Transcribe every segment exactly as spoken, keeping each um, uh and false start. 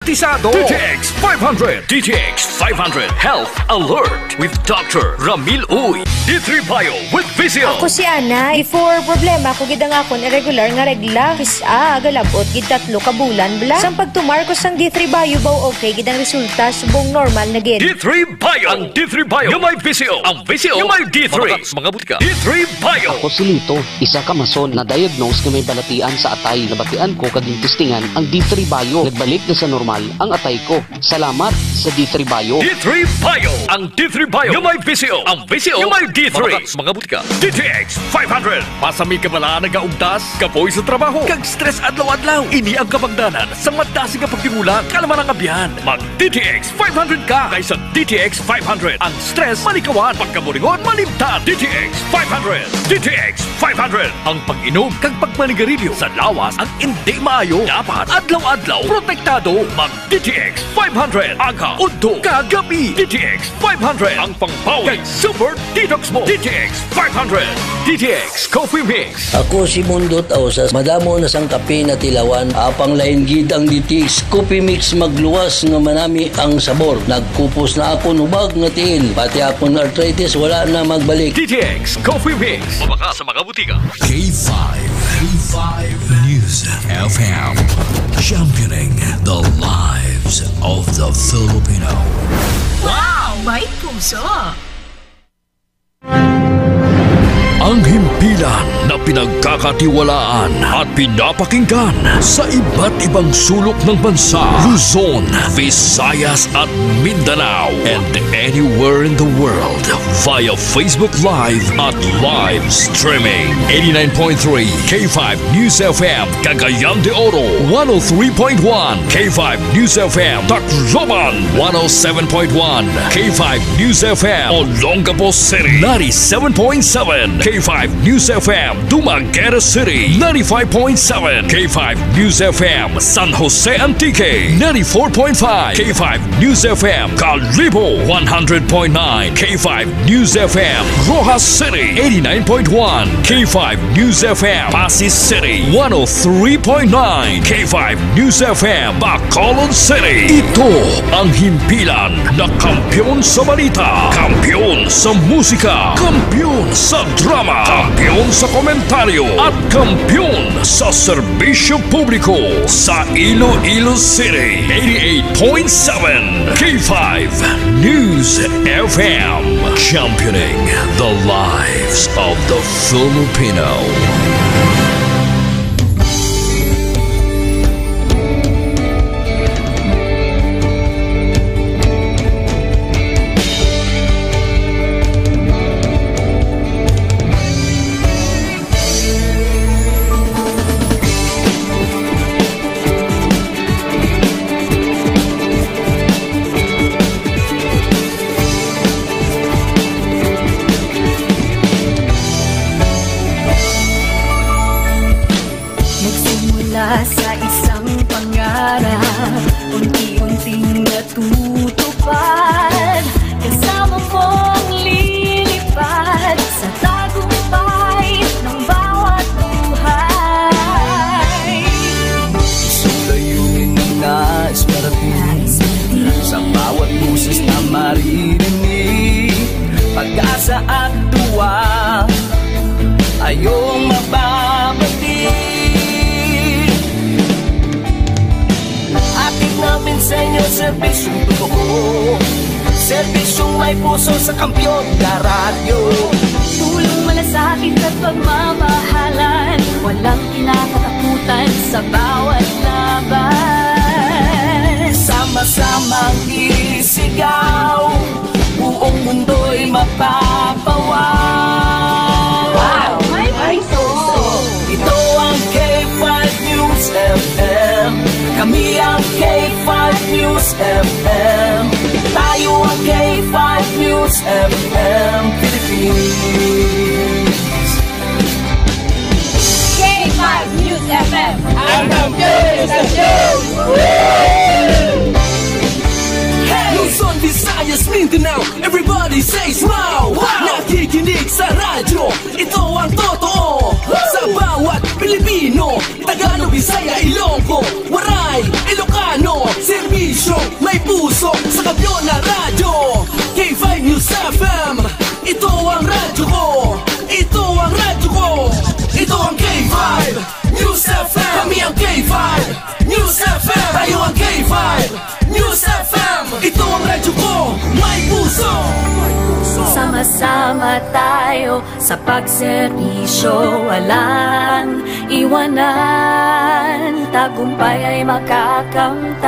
Tisado. D T X five hundred. D T X five hundred Health Alert with Doctor Ramil Uy. D three Bio with Visio. Ako si Ana. Before, problema ko gid ang akon irregular nga regla. Kis-a, galabot gid tatlo ka bulan bala. Sang pagtumar ko sang D three Bio, baw okay gid ang resulta, subong normal na gid. D three Bio. Ang D three Bio nga may Visio. Ang Visio nga may D three. Mabakal sa mga butika. D three Bio. Ako si Lito, isa ka mason na diagnose nga may balatian sa atay. Nabatian ko kag gintistingan ang D three Bio. Nagbalik na sa normal ang atay ko. Salamat sa D three Bio. D three Bio. Ang D three Bio nga may Visio. Ang Visio nga may D three. Mabakal sa mga butika. D T X five hundred. Basta may kabalaan nagaugtas, kapoy sa trabaho, kag stress adlaw-adlaw. Ini ang kabangdanan sang madasig nga pagtigulang, kalma ang abyan. Mag D T X five hundred ka kaysa D T X five hundred. Ang stress malikawan, pagkaburingon malimtan. D T X five hundred. D T X five hundred. Ang pag-inom kag pagmanigarilyo sa lawas ang indi maayo. Dapat adlaw-adlaw protektado. Mag D T X five hundred. Aga, udto, kag gabi. D T X five hundred. Ang pangbawi kag super detox mo. D T X five hundred. D T X Coffee Mix. Ako si Mundot Ausas. Madamo na sang kape na tilawan. Apang lain gid ang D T X Coffee Mix, magluwas nga manami ang sabor. Nagkupos na akon hubag nga tiil, pati akon arthritis wala na magbalik. D T X Coffee Mix. Mabakal sa mga butika. K five, K five News F M, championing the lives of the Filipino. Wow! May puso! Ang himpilan na pinagkakatiwalaan at pinapakinggan sa iba't ibang sulok ng bansa, Luzon, Visayas at Mindanao, and anywhere in the world via Facebook Live at live streaming. Eighty-nine point three K five News F M, Cagayan de Oro, one oh three point one K five News F M, Tacloban, one oh seven point one K five News F M, Olongapo City, ninety-seven point seven K five News F M, Dumaguete City, ninety-five point seven K five News F M, San Jose Antique, ninety-four point five K five News F M, Kalibo, one hundred point nine K five News F M, Roxas City, eighty-nine point one K five News F M, Passi City, one oh three point nine K five News F M, Bacolod City. Ito ang himpilan na kampiyon sa balita, kampiyon sa musika, kampiyon sa drama, kampiyon sa komentaryo, at kampiyon sa serbisyo publiko sa Iloilo City. Eighty-eight point seven K five News F M, championing the lives of the Filipino. Nagsimula sa isang pangarap, unti-unting natutupad. Kasama mong lilipad sa tagumpay ng bawat buhay. Isang layunin na nais marating, sa bawat boses na maririnig. Pag-asa at tuwa, ayong mababati. Hatid namin sa inyo serbisyong totoo, serbisyong may puso sa Kampiyon na Radyo. Tulong, malasakit at pagmamahalan, walang kinakatakutan sa bawat laban. Sama-samang isigaw, buong mundo'y mapapawaw. Wow! May puso! Ito ang K five News F M. Kami ang K five News F M. Tayo ang K five News F M Philippines. K five News F M. Ang kampiyon sa show! Luzon, Visayas, Mindanao, everybody says wow! Wow! Nakikinig sa radyo, ito ang totoo. Sa bawat Pilipino, Tagalog, Bisaya, Ilonggo, Waray, Ilocano, serbi Tayo sa pagserbisyo, walang iwanan, tagumpay ay makakamtan.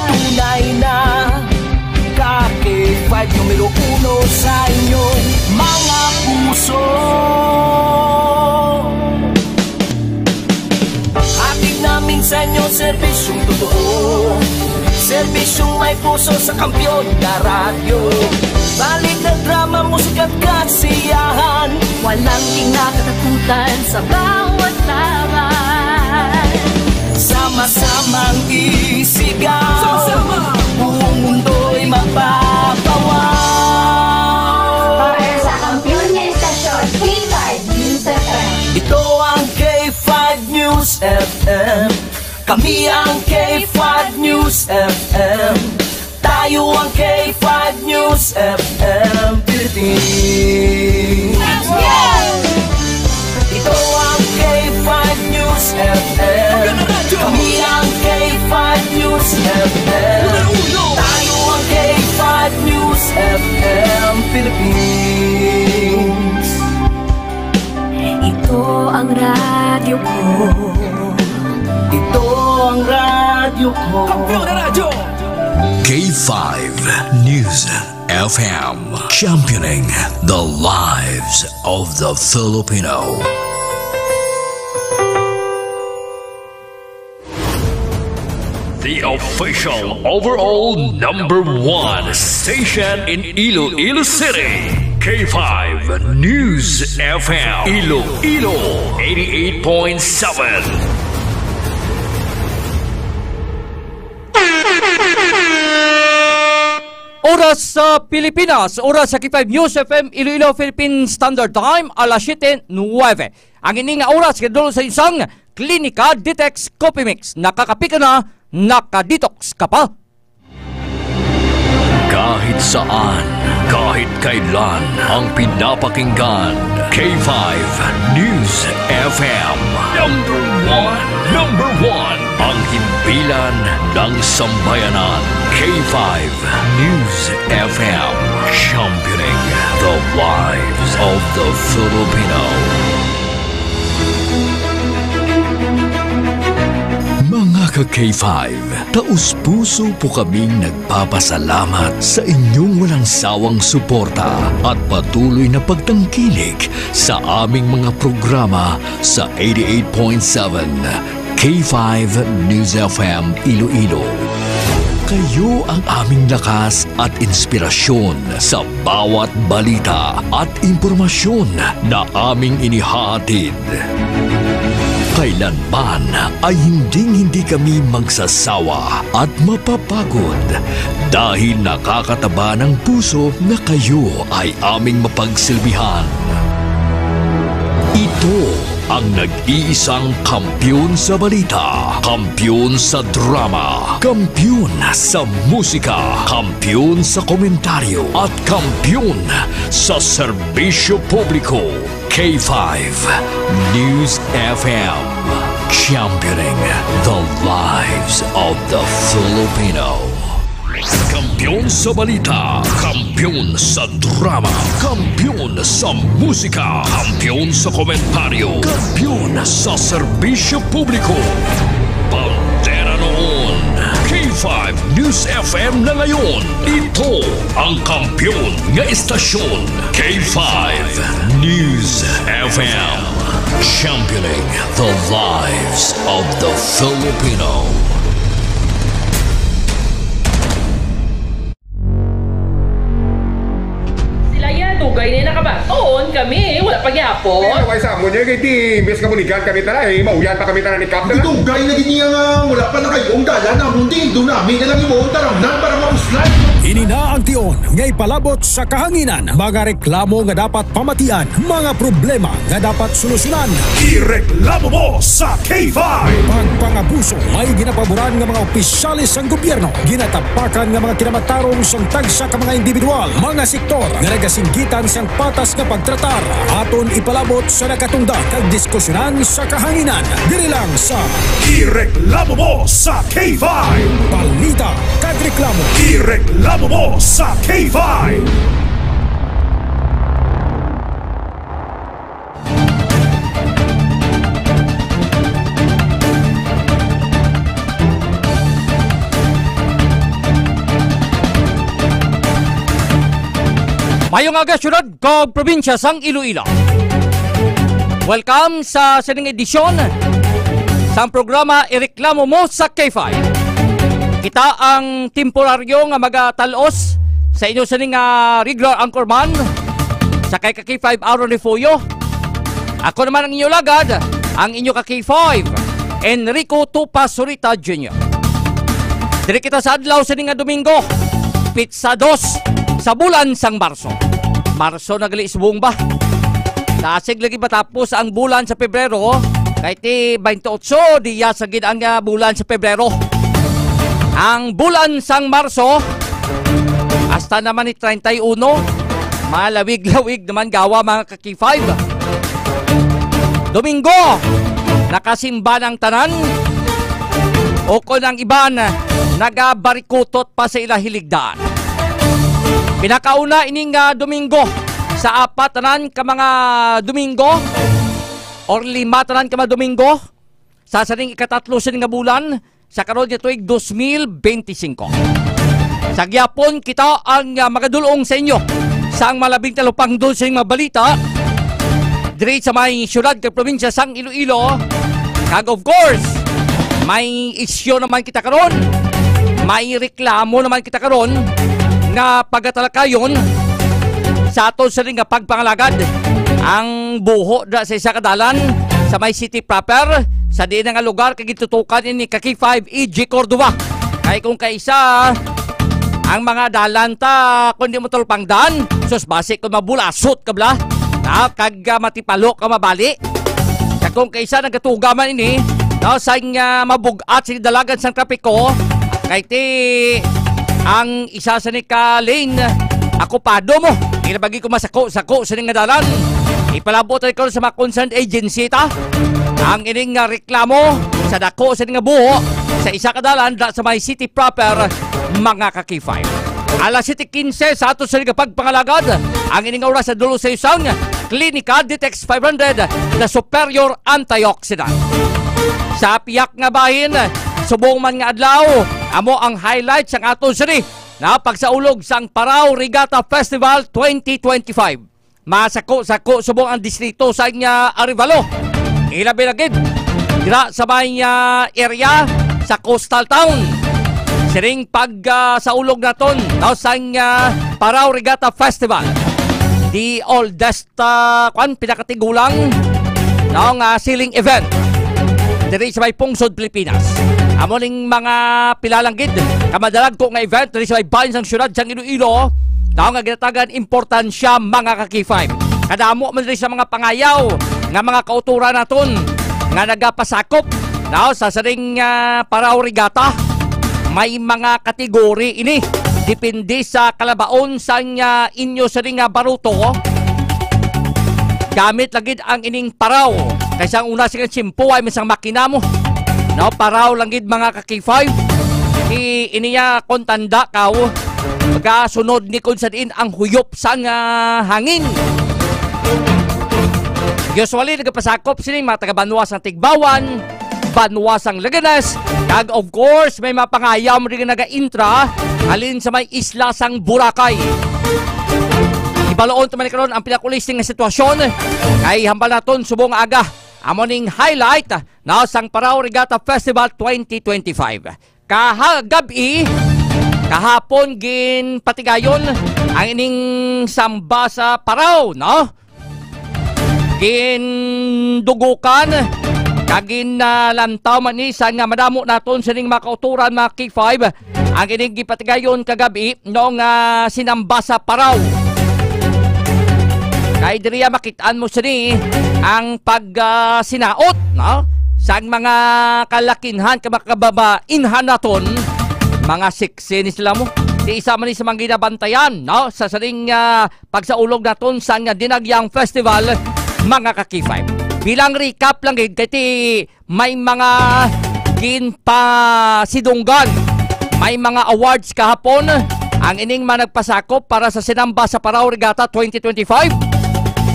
Tunay na ka K five numero uno sa inyong mga puso. Hatid namin sa inyo serbisyong totoo, serbisyong may puso sa Kampiyon na Radyo. Balik na drama, musika at kasiyahan. Walang kinakatakutan sa bawat laban. Sama-samang isigaw. Sama-sama. Buong mundo'y mapapawaw. Para sa kampiyon nga istasyon, K five News F M. Ito ang K five News F M. Kami ang K five News F M. Tayo ang K five News F M Philippines. Ito ang K five News F M. Kami ang K five News F M. Tayo ang K five News F M Philippines. Ito ang radyo ko. Ito ang radyo ko. Kampiyon na radyo. K five News F M, championing the lives of the Filipino. The official overall number one station in Iloilo City, K five News F M, Iloilo, eighty-eight point seven. Oras sa Pilipinas, oras sa K five News F M Iloilo Philippine Standard Time, alas siyete nuwebe. Ang ini nga oras, kadulong sa isang Klinika Detox Coffee Mix. Nakakape ka na, naka-detox ka pa. Kahit saan, kahit kailan, ang pinapakinggan, K five News F M. Number one, number one, ang himpilan ng sambayanan, K five News F M, championing the lives of the Filipino. Mga ka-K five, taos-puso po kaming nagpapasalamat sa inyong walang sawang suporta at patuloy na pagtangkilik sa aming mga programa sa eighty-eight point seven K five News F M Iloilo. Kayo ang aming lakas at inspirasyon sa bawat balita at impormasyon na aming inihahatid. Kailanman ay hinding-hindi kami magsasawa at mapapagod dahil nakakataba ng puso na kayo ay aming mapagsilbihan. Ito ang nag-iisang kampiyon sa balita, kampiyon sa drama, kampiyon sa musika, kampiyon sa komentaryo, at kampiyon sa serbisyo publiko. K five News F M, championing the lives of the Filipino. Kampiyon sa balita, kampiyon sa drama, kampiyon sa musika, kampiyon sa komentaryo, kampiyon sa serbisyo publiko. Bandera noon, K five News F M na ngayon. Ito ang kampiyon nga istasyon, K five News F M. Championing the lives of the Filipino. Sila ya, dugay na nakabaton, kami, wala pa gyapon. Pero kay sa amo niya, kay di, imbes nga buligan kami tara, eh, mauyan pa kami tara ni Kap, tara. Dugay na gid niya nga wala pa nakayo ang dalan, amon di, do nami na lang imo ang taramnan para mapuslay. Ini na ang tion nga ipalabot sa kahanginan, mga reklamo nga dapat pamatian, mga problema nga dapat solusyonan. Ireklamo mo sa K five. Pagpangabuso, may ginapaboran nga mga opisyales sang gobyerno, ginatapakan nga mga kinamatarong sang tagsa ka mga individual, mga sektor nga nagasinggitan sang patas nga pagtratar. Aton ipalabot sa nakatungdan kag diskusyonan sa kahanginan, diri lang sa Ireklamo mo sa K five. Balita kag reklamo. Ireklamo mo sa K five. Maayo nga aga, syudad kag probinsya sang Iloilo. Welcome sa sining edisyon sang programa Ireklamo Mo sa K five. Kita ang temporaryo nga magatal-os sa inyo sining, ah, regular anchorman sa kay ka K five Aaron Refugio. Ako naman ang inyo lagad, ang inyo ka K five, Enrico Tupa Surita Junior. Diri kita sa adlaw sini nga Domingo, pitsa dos sa bulan sang Marso. Marso na gali subong ba? Dasig lagi matapos ang bulan sa Pebrero, kay ti twenty-eight diya sa gid ang, ah, bulan sa Pebrero. Ang bulan sang Marso, hasta naman ni treinta y uno, malawig-lawig naman gawa, mga ka K five. Domingo, nakasimba ng tanan, o kon ang iban, nagabarikutot pa sa ila hiligdaan. Pinakauna ining, ah, Domingo sa apat tanan ka mga Domingo or lima tanan ka mga Domingo sa sining ikatatlo sini nga bulan sa karon nga tuig dos mil benti singko. Sa gihapon, kita ang, ah, magadulong sa inyo sang malabing talupangdon sa mga balita diri sa may siyudad kag probinsya sang Iloilo. Kag of course, may isyu naman kita karon. May reklamo naman kita karon nga pagatalakayon sa aton sini nga pagpangalagad. Ang buho da sa isa ka dalan sa may city proper, sa diin nga lugar kay gitutukan ini ka K five E G Cordova. Kay kung kaisa ang mga dalan ta, kung di mo talupangdan, sus, basi kung mabulasot ka bala, ah, kag, ah, matipalo ka mabali. Kag kung kaisa nagatuga man ini, no, sa, ah, mabug-at sa dalagan sang trapiko, kay ti ang isa sa ni ka lane, akupado mo. Ila bagi ko masako-sako sa nga dalan. Ipalabot ay ko sa mga concerned agency ta ang ining nga reklamo sa dako sa nga buho sa isa ka dalan da sa may city proper, mga ka K five. Alas siyete quince sa ato sa nga pagpangalagad, ang ining oras sa dulo sa isang Klinika Ditex five hundred na superior antioxidant. Sa piyak nga bahin, subong man nga adlaw, amo ang highlight sang aton sini na pagsaulog sang Parao Regatta Festival twenty twenty-five. Masako-sako subong ang distrito sa nga Arevalo. Ilabi na gid dira sa may, ah, area sa Coastal Town. Sining pag, ah, saulog naton, no, sang, ah, Parao Regatta Festival. The oldest, ah, kwan, pinakatigulang, no, nga sailing event diri sa may pungsod Pilipinas. Amo ning mga pila lang gid ka madalagko nga event diri sa may bahin sang siyudad sang Iloilo, no, nga ginatagan importansya, mga ka K five. Kadamo man diri sa mga pangayaw nga mga kautoran naton nga nagapasakop, no, sa sining, ah, Parao Regatta. May mga kategori ini. Depende sa kalabaon sang, ah, inyo sini nga baruto. Gamit lagi ang ining paraw. Kay sang una sing tiyempo ay may sang makina mo. No, paraw lang gid, mga ka K five. I, iniya kon tanda kaw, magasunod ni kon sa diin ang huyop sang, ah, hangin. Usually, nagapasakop sini mga taga banwa sang Tigbawan, banwa sang Leganes, kag of course, may mga pangayam rin nga naga-intra halin sa may isla sang Boracay. Ibaloon ta man karon ang pinakulisting nga sitwasyon kay hambal naton subong nga aga. Amo ning highlight na sang Parao Regatta Festival twenty twenty-five. Kahagab-i, kahapon ginpatigayon ang ining samba sa Parao, no? Gindugukan kag ginalantaw man ni sa nga madamo naton sining mga kauturan, mga K five, ang ining gipatigayon kagabi, no, nga sinamba sa Parao. Kay diriya makit-an mo sini ang pag, ah, sinaot, no, sang mga kalakinhan, ka mga kababainhan naton, mga sexy ni sila mo. Di isa man ni sa mga ginabantayan, no, sa sining, ah, pagsaulog naton sa nga Dinagyang Festival, mga ka K five. Bilang recap lang gid, kay ti may mga ginpasidunggan, may mga awards kahapon ang ining mga nagpasakop para sa Sinamba sa Parao Regatta twenty twenty-five.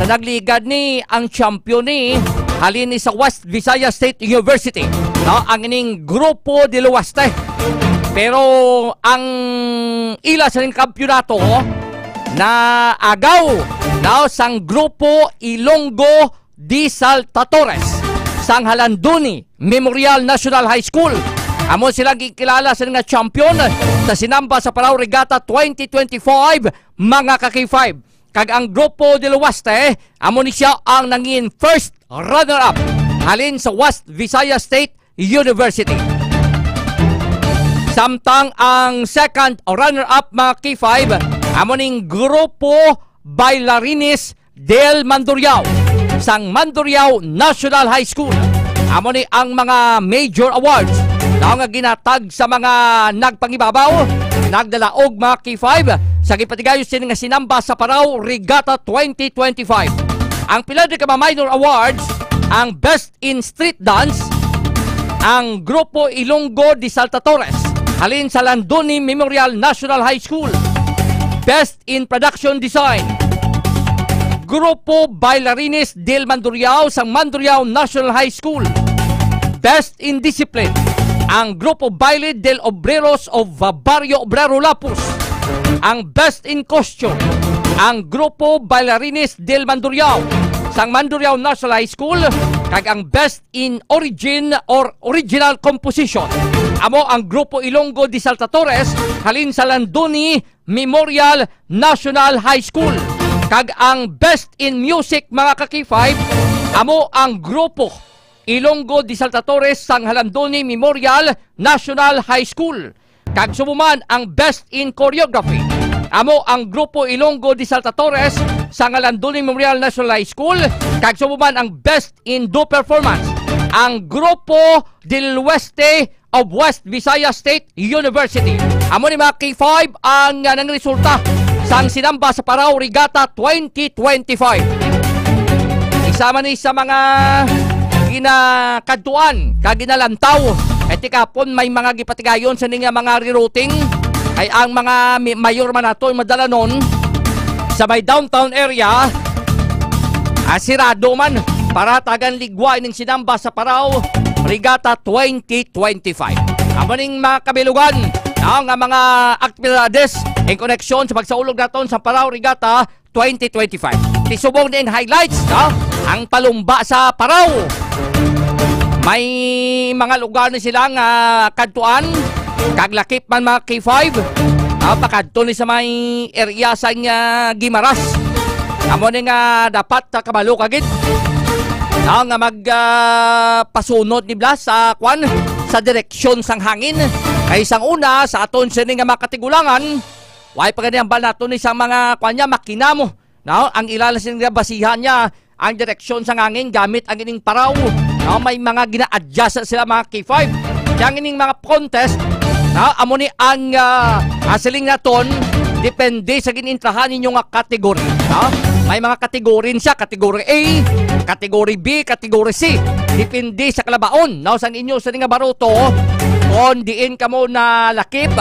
Sa nagligad ni ang champion ni halin ni sa West Visayas State University, no, ang ining Grupo del Oeste. Pero ang ila sa ning kampiyonato, naagaw, no, sang grupo Ilonggo Disaltatores sang Jalandoni Memorial National High School. Amo sila gikilala sa nga champion sa Sinamba sa Paraw Regatta twenty twenty-five, mga ka-K five. Kag ang Grupo del Oeste, amo ni siya ang nangin first runner-up halin sa West Visayas State University. Samtang ang second runner-up, mga K five, amo ning Grupo Bailarines del Mandurriao sang Mandurriao National High School. Amo ni ang mga major awards na nga ginatag sa mga nagpangibabaw, nagdalaog, mga K five, sa gipatigayon sini nga Sinamba sa Paraw Regatta twenty twenty-five. Ang pila ka mga minor awards, ang Best in Street Dance, ang Grupo Ilonggo Disaltatores halin sa Jalandoni Memorial National High School. Best in Production Design, Grupo Bailarines del Mandurriao sang Mandurriao National High School. Best in Discipline, ang Grupo Baile del Obreros of Barrio Obrero Lapus. Ang Best in Costume, ang Grupo Bailarines del Mandurriao sang Mandurriao National High School, kag ang Best in Origin or Original Composition, amo ang Grupo Ilonggo Disaltatores halin sa Jalandoni Memorial National High School. Kag ang Best in Music, mga ka-K five, amo ang Grupo Ilonggo Disaltatores sang Jalandoni Memorial National High School. Kag subong man ang Best in Choreography, amo ang Grupo Ilonggo Disaltatores sang Jalandoni Memorial National High School. Kag subong man ang Best in Duo Performance, ang Grupo del Oeste of West Visayas State University. Amo ni, mga K five, ang, ah, nangresulta sang Sinamba sa Paraw Regatta twenty twenty-five. Isa man ni sa mga ginakadtuan kag ginalantaw, kay ti kahapon may mga gipatigayon sa ning mga rerouting, ay ang mga mi-, mayor man nato, madalanon sa may downtown area, ah, sirado man para tagan ligwa ining Sinamba sa Paraw Regatta twenty twenty-five. Amo ning mga kabilugan, no, nga mga aktibidades in koneksyon sa pagsaulog naton sa Paraw Regatta twenty twenty-five. Ti subong ning highlights, no? Ang palumba sa Paraw. May mga lugar ni sila nga kadtuan, kag lakip man, mga K five. Ah, pakadto ni sa may area sa, ah, Guimaras. Amo ni nga dapat, ah, kabalo ka gid, no, nga mag, ah, pasunod ni bala sa, kwan, sa direksyon sang hangin. Kay sang una, sa aton sini nga mga katigulangan, way pa gani hambal naton ni sa mga, kwan niya, makina mo, no? Ang ila na sini nga basihan niya ang direksyon sang hangin gamit ang ining paraw, no? May mga gina-adjust sila, mga K five. Kaya ang ining mga contest, no, amo ni ang, ah, ah, siling naton, depende sa ginintrahan ninyo nga category, no? May mga category siya, category A, category B, category C. Depende sa kalabaon, no, sang inyo sini nga baruto, kung diin kamo nalakip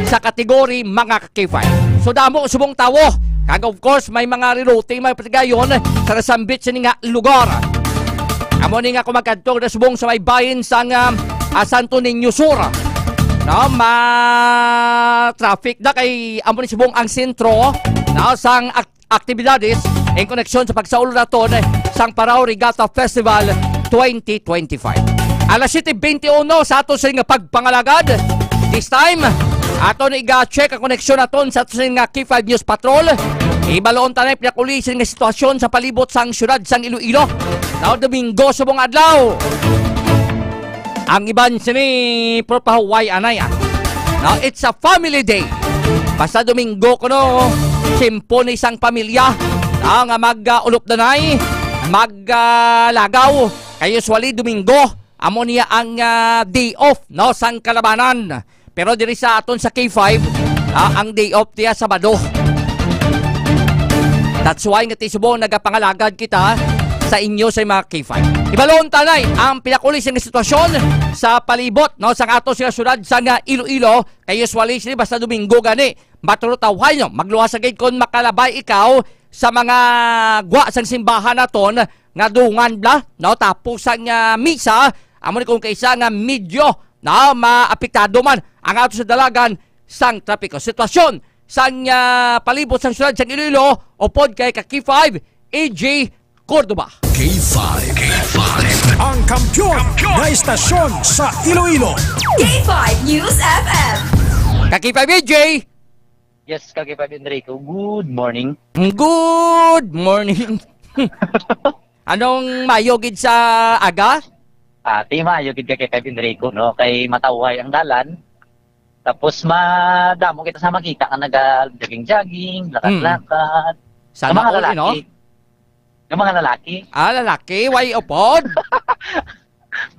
sa category, mga K five. So, damo subong tawo. Kag of course, may mga rerouting, mga patigayon sa nasambit sini nga lugar. Amo ni nga kung magkadto na subong sa may bahin sang, ah, ah, Santo Niño Sur, no, ma-traffic na kay amo ni subong ang sentro, no, sang ak-, aktibidades in koneksyon sa pagsaulog naton sang Paraw Regatta Festival twenty twenty-five. Alas siyete bente uno sa ato sini nga pagpangalagad. This time, aton iga-check ang koneksyon naton sa ato sini nga K five News Patrol. Ibaloon ta na ang pinakuli sini nga sitwasyon sa palibot sang siyudad sang Iloilo. Now, Domingo subong adlaw. Ang iban sini, puro pahuway, anay, ah. Now, it's a family day. Basta Domingo kuno, simpo ni sang pamilya, ah, nga mag, ah, ulop danay, mag, ah, lagaw. Kay usually, Domingo, amo niya ang, ah, day off, no, sang kalabanan. Pero diri sa aton sa K five, ah, ang day off niya Sabado. That's why nga ti subong nagapangalagad kita sa inyo sa mga K five. Ibaloon ta anay ang pinakuli sini nga sitwasyon sa palibot, no, sang ato sini nga siyudad sang Iloilo. Kay usually sini basta Domingo gani, matulutawhay, no, magluwas sa gid kon makalabay ikaw sa mga gwa sang simbahan naton nga dungan bala, no, tapos sang, ah, misa, amo ni kung kaisa nga medyo, no, maapektado man ang ato sa dalagan sang trapiko. Sitwasyon sang, ah, palibot sang siyudad sang Iloilo, upod kay ka K five, A J Cordova. K five, K five, ang kampiyon na istasyon sa Iloilo. K five News F M. Ka K five, A J. Yes, ka K five Enrico. Good morning. Good morning. Anong mayo gid sa aga? Ah, ti mayo gid ka K five Enrico, no? Kay matawhay ang dalan. Tapos madamo kita sa makita nga naga-jogging-jogging, lakad-lakad. Sana Sa mga all, eh, no? lalaki. Sa mga lalaki. Ah, lalaki, why upod?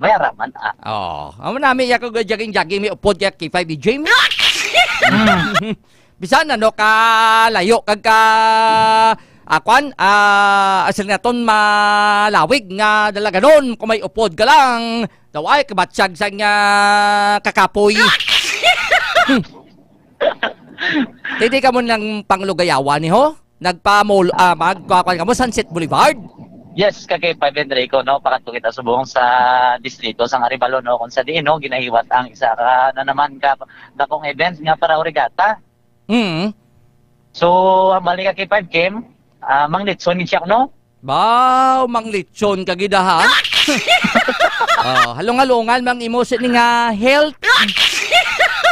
May araman, ah. Oh, amo nami ya ko jogging-jogging, may upod kay K five, eh, James. Mm. Bisan ano ka layo kag ka, ah, kwan, ah, asal naton malawig nga dalaganon, kung may upod ka lang, daw ay kabatsag sa nga kakapoy. Hindi ka mo nang panglugayawan ni ho? Nagpamol-, ah, magkuha ka mo Sunset Boulevard? Yes, ka K five Enrico, no? Pakadto kita subong sa distrito sang Arevalo, no? Kung sa diin, no, ginahiwat ang isa ka na naman ka dakong event nga para Origata. Mm. So, ang balik ka K five Kim, ah, Mang Litson gid siya, no? Baw, Mang Litson ka gid, ha? Oh, halong-halongan mang imo sini nga health.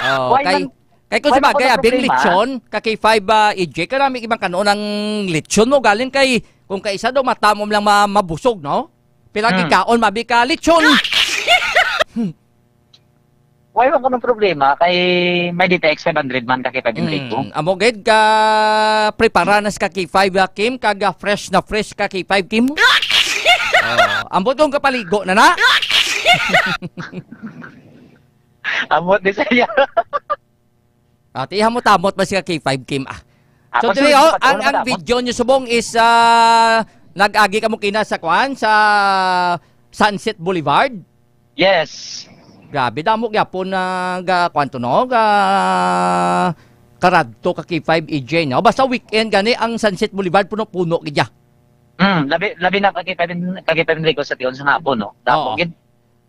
Oh, Why kay man, kay kung why sa man ko bagay, na abing problema? Litson, ka K five, ah, E J, ka nami ibang kanon ang litson mo galing kay kung kaisa daw matamom lang ma-, mabusog, no? Pila Hmm. gikaon, mabi ka litson. Why man ko ng problema kay may D T X five hundred man ka K five Enrico? Mm, amo gid ka prepara na sa ka K five, ah, Kim, kag, ah, fresh na fresh ka K five, Kim. Oh, ambot kung kapaligo na na. Ambot di sa iya. Ah, ti, hamot-hamot ba siya K five, Kim? Ah. So, Ako, diri, sure, oh, ang, ang madamot. Video niyo subong is, ah, nag-agi kamo kina sa kwan, sa Sunset Boulevard? Yes. Grabe, damo gyapon na ga, kwan to, no? Ga, karadto ka K five E J, no? Basta weekend gani ang Sunset Boulevard, puno-puno gid ya. Hmm, labi, labi na ka K five, ka K five Enrico sa tion sa hapon, no? Damo Oo. gid.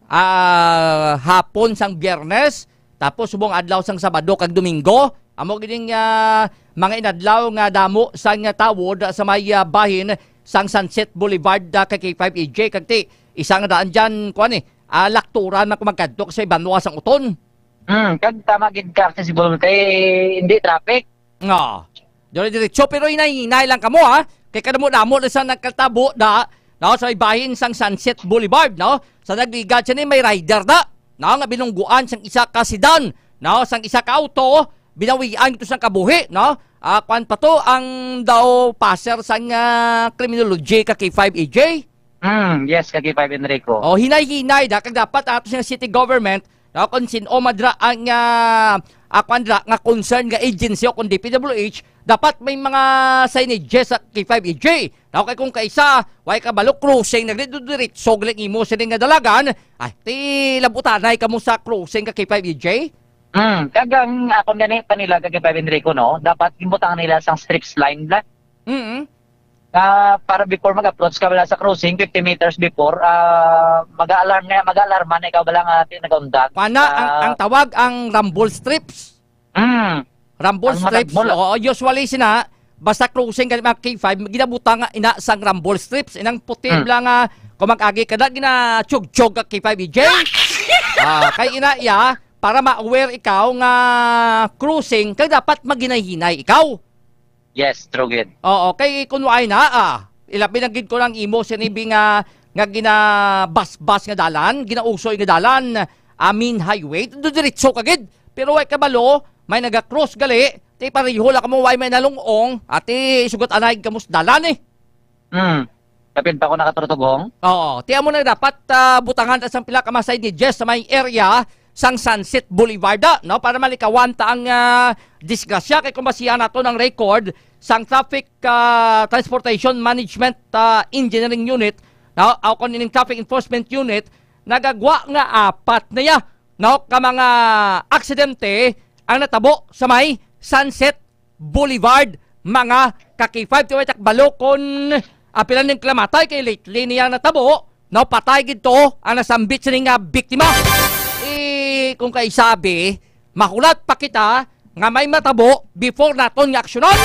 Ah, hapon sang Biyernes, tapos subong adlaw sang Sabado kag Domingo. Amo gid ning, ah, mga inadlaw nga damo sang tawo da sa may, ah, bahin sang Sunset Boulevard, ah, kay K five E J. Kag ti, isa nga daan dyan, kuwan eh, ah, lakturan na kung magkadto sa Banwa sang Uton. Hmm, kag tama gid ka, accessible kay hindi traffic. Nga. Dire-diretso, pero hinay-hinay lang kamo, ha? Kay kadamo-damo na sa nagkatabo da, no, sa ibahin sang Sunset Boulevard, no? Sa nagligad siya ni may rider da, no, nga binungguan sang isa ka sedan, no, sang isa ka auto, binawian ito sang kabuhi, no? Ah, kwan pa to ang daw passer sang, ah, criminology ka K five E J. Mm, yes, ka K five Enrico. Oh, hinay-hinay da, kag dapat ato siyang city government, no, kung sin-o man dira ang, ah, ah, kwan dira nga concern nga agency o kung D P W H, dapat may mga signages sa K five E J. No, kay kung kaisa, way kabalo crossing, nagdiretso galing imo sini nga dalagan, ay, ti labutanay kamo sa crossing ka K five E J? Mm, kag ang akon gani pa nila ka K five Enrico, no, dapat gimbutangan nila sang strips line bla. Mm. Ah, para before mag-approach ka bala sa crossing, fifty meters before, ah, mag-a-alarm na, mag-a-alarma na ikaw bala nga ti nagaundag. Kuan na, ang, Ah. ang tawag, ang rumble strips. Mm. Rumble Ang strips, matagmol. Oo, usually sina, basta crossing ka mga K five, ginabutang nga ina sang rumble strips, inang puti Mm. lang nga, kung mag-agi ka na, ginatsug-tsug ka K five E J. Ah, kay ina iya, para ma-aware ikaw nga crossing, kay dapat maghinay-hinay ikaw. Yes, true gid. Oo, kay kun waay na, ah, ilabi na gid ko lang imo sini bi nga, nga ginabasbas nga dalan, ginausoy nga dalan, ah, main highway, diretso ka gid. Pero way kabalo, may naga-cross gali, ti pareho la kamo way may nalung-ong, ati sugat anay kamo sa dalan eh. Hmm. Kapin pa ko nakaturutugong? Oo, ti amo na dapat, ah, butangan ta sang pila ka mga signages sa may area sang Sunset Boulevard, ah, no? Para malikawan ta ang, ah, disgrasya. Kay kung basihan nato ng record sang Traffic, ah, Transportation Management, ah, Engineering Unit, no? O kung ining Traffic Enforcement Unit, nagagwa nga apat na ya, no? Ka mga aksidente ang natabo sa may Sunset Boulevard, mga ka-K five. Ti way ta kabalo kon, ah, pila ning kamatay kay lately niya natabo, no, patay gid to ang nasambit sini nga biktima. Eh, kung kay sabi, mahulat pa kita nga may matabo before naton nga aksyonan.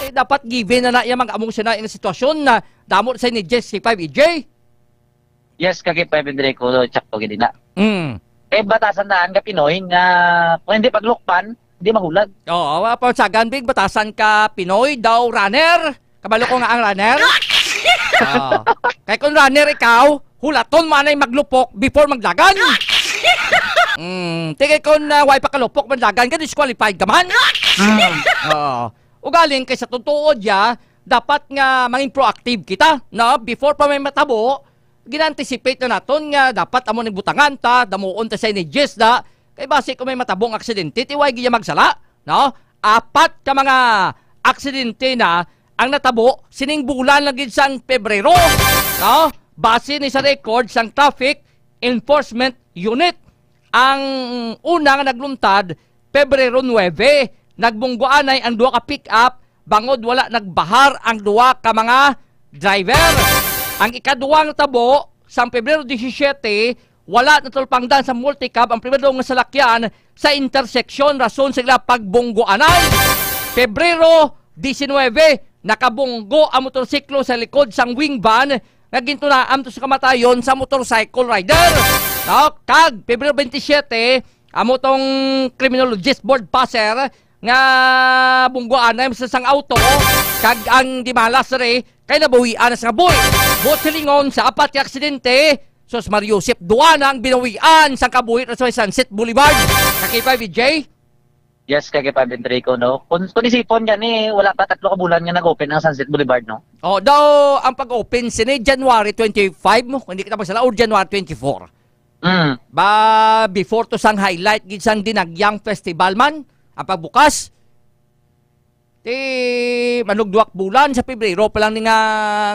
Eh, dapat given na na iya mag-among sina nga sitwasyon na damo sa ni Jess si five E J. Yes, kag five Enrico, sakto gid na. Mm. Eh, batasan daan ka Pinoy nga kung hindi paglukpan, hindi mahulag. Oo, wa pa sagan, big batasan ka Pinoy daw runner. Kabalo ko nga ang runner. Oo. Kay kung runner ikaw, hulaton mo anay maglupok before magdagan. Mm, tigay kung uh, way pa kalupok magdagan ka, disqualified ka man. Mm. Oo. Ugaling kay sa tutuod ya, dapat nga mangin proactive kita, no? Before pa may matabo, gina-anticipate na naton nga dapat amo ning butangan ta, damuon ta sa energy da. Kay basi kung may matabong aksidente, ti way gid magsala, no? Apat ka mga aksidente na ang natabo sining bulan lang gid sang Pebrero, no? Base ni sa record sang Traffic Enforcement Unit. Ang una nga nagluntad, Pebrero nuebe, nagbungguanay ang duha ka pick-up bangod wala nagbahar ang duha ka mga driver. Ang ikaduhang tabo, sang Pebrero disisyete, wala natulpangdan sa multicab ang primero nga salakyan sa interseksyon rason sa ila pagbungguanay. Pebrero disinwebe, nakabunggo ang motorsiklo sa likod sang wing van nga gintunaam to sa kamatayon sa motorcycle rider. No? Kag Pebrero twenty-seven, amo tong criminologist board passer nga bungguanay sa sang auto kag ang dimalas re kay nabuhian na sa kabuhi. Buot silingon sa apat ka aksidente, sus, Mario Joseph, duwa na ang binawian sa kabuhi sa Sunset Boulevard. Ka K five, V J? Yes, ka K five Enrico, no? Kung, kung isipon gani, wala pa tatlo ka bulan nga nag-open ang Sunset Boulevard, no? Oh, daw ang pag-open sini January twenty-five mo, kung hindi kita magsala, or January twenty-four. Mm. Ba, before to sang highlight gid sang Dinagyang Festival man, ang pagbukas. Ti, manugduak bulan sa Pebrero pa lang ni nga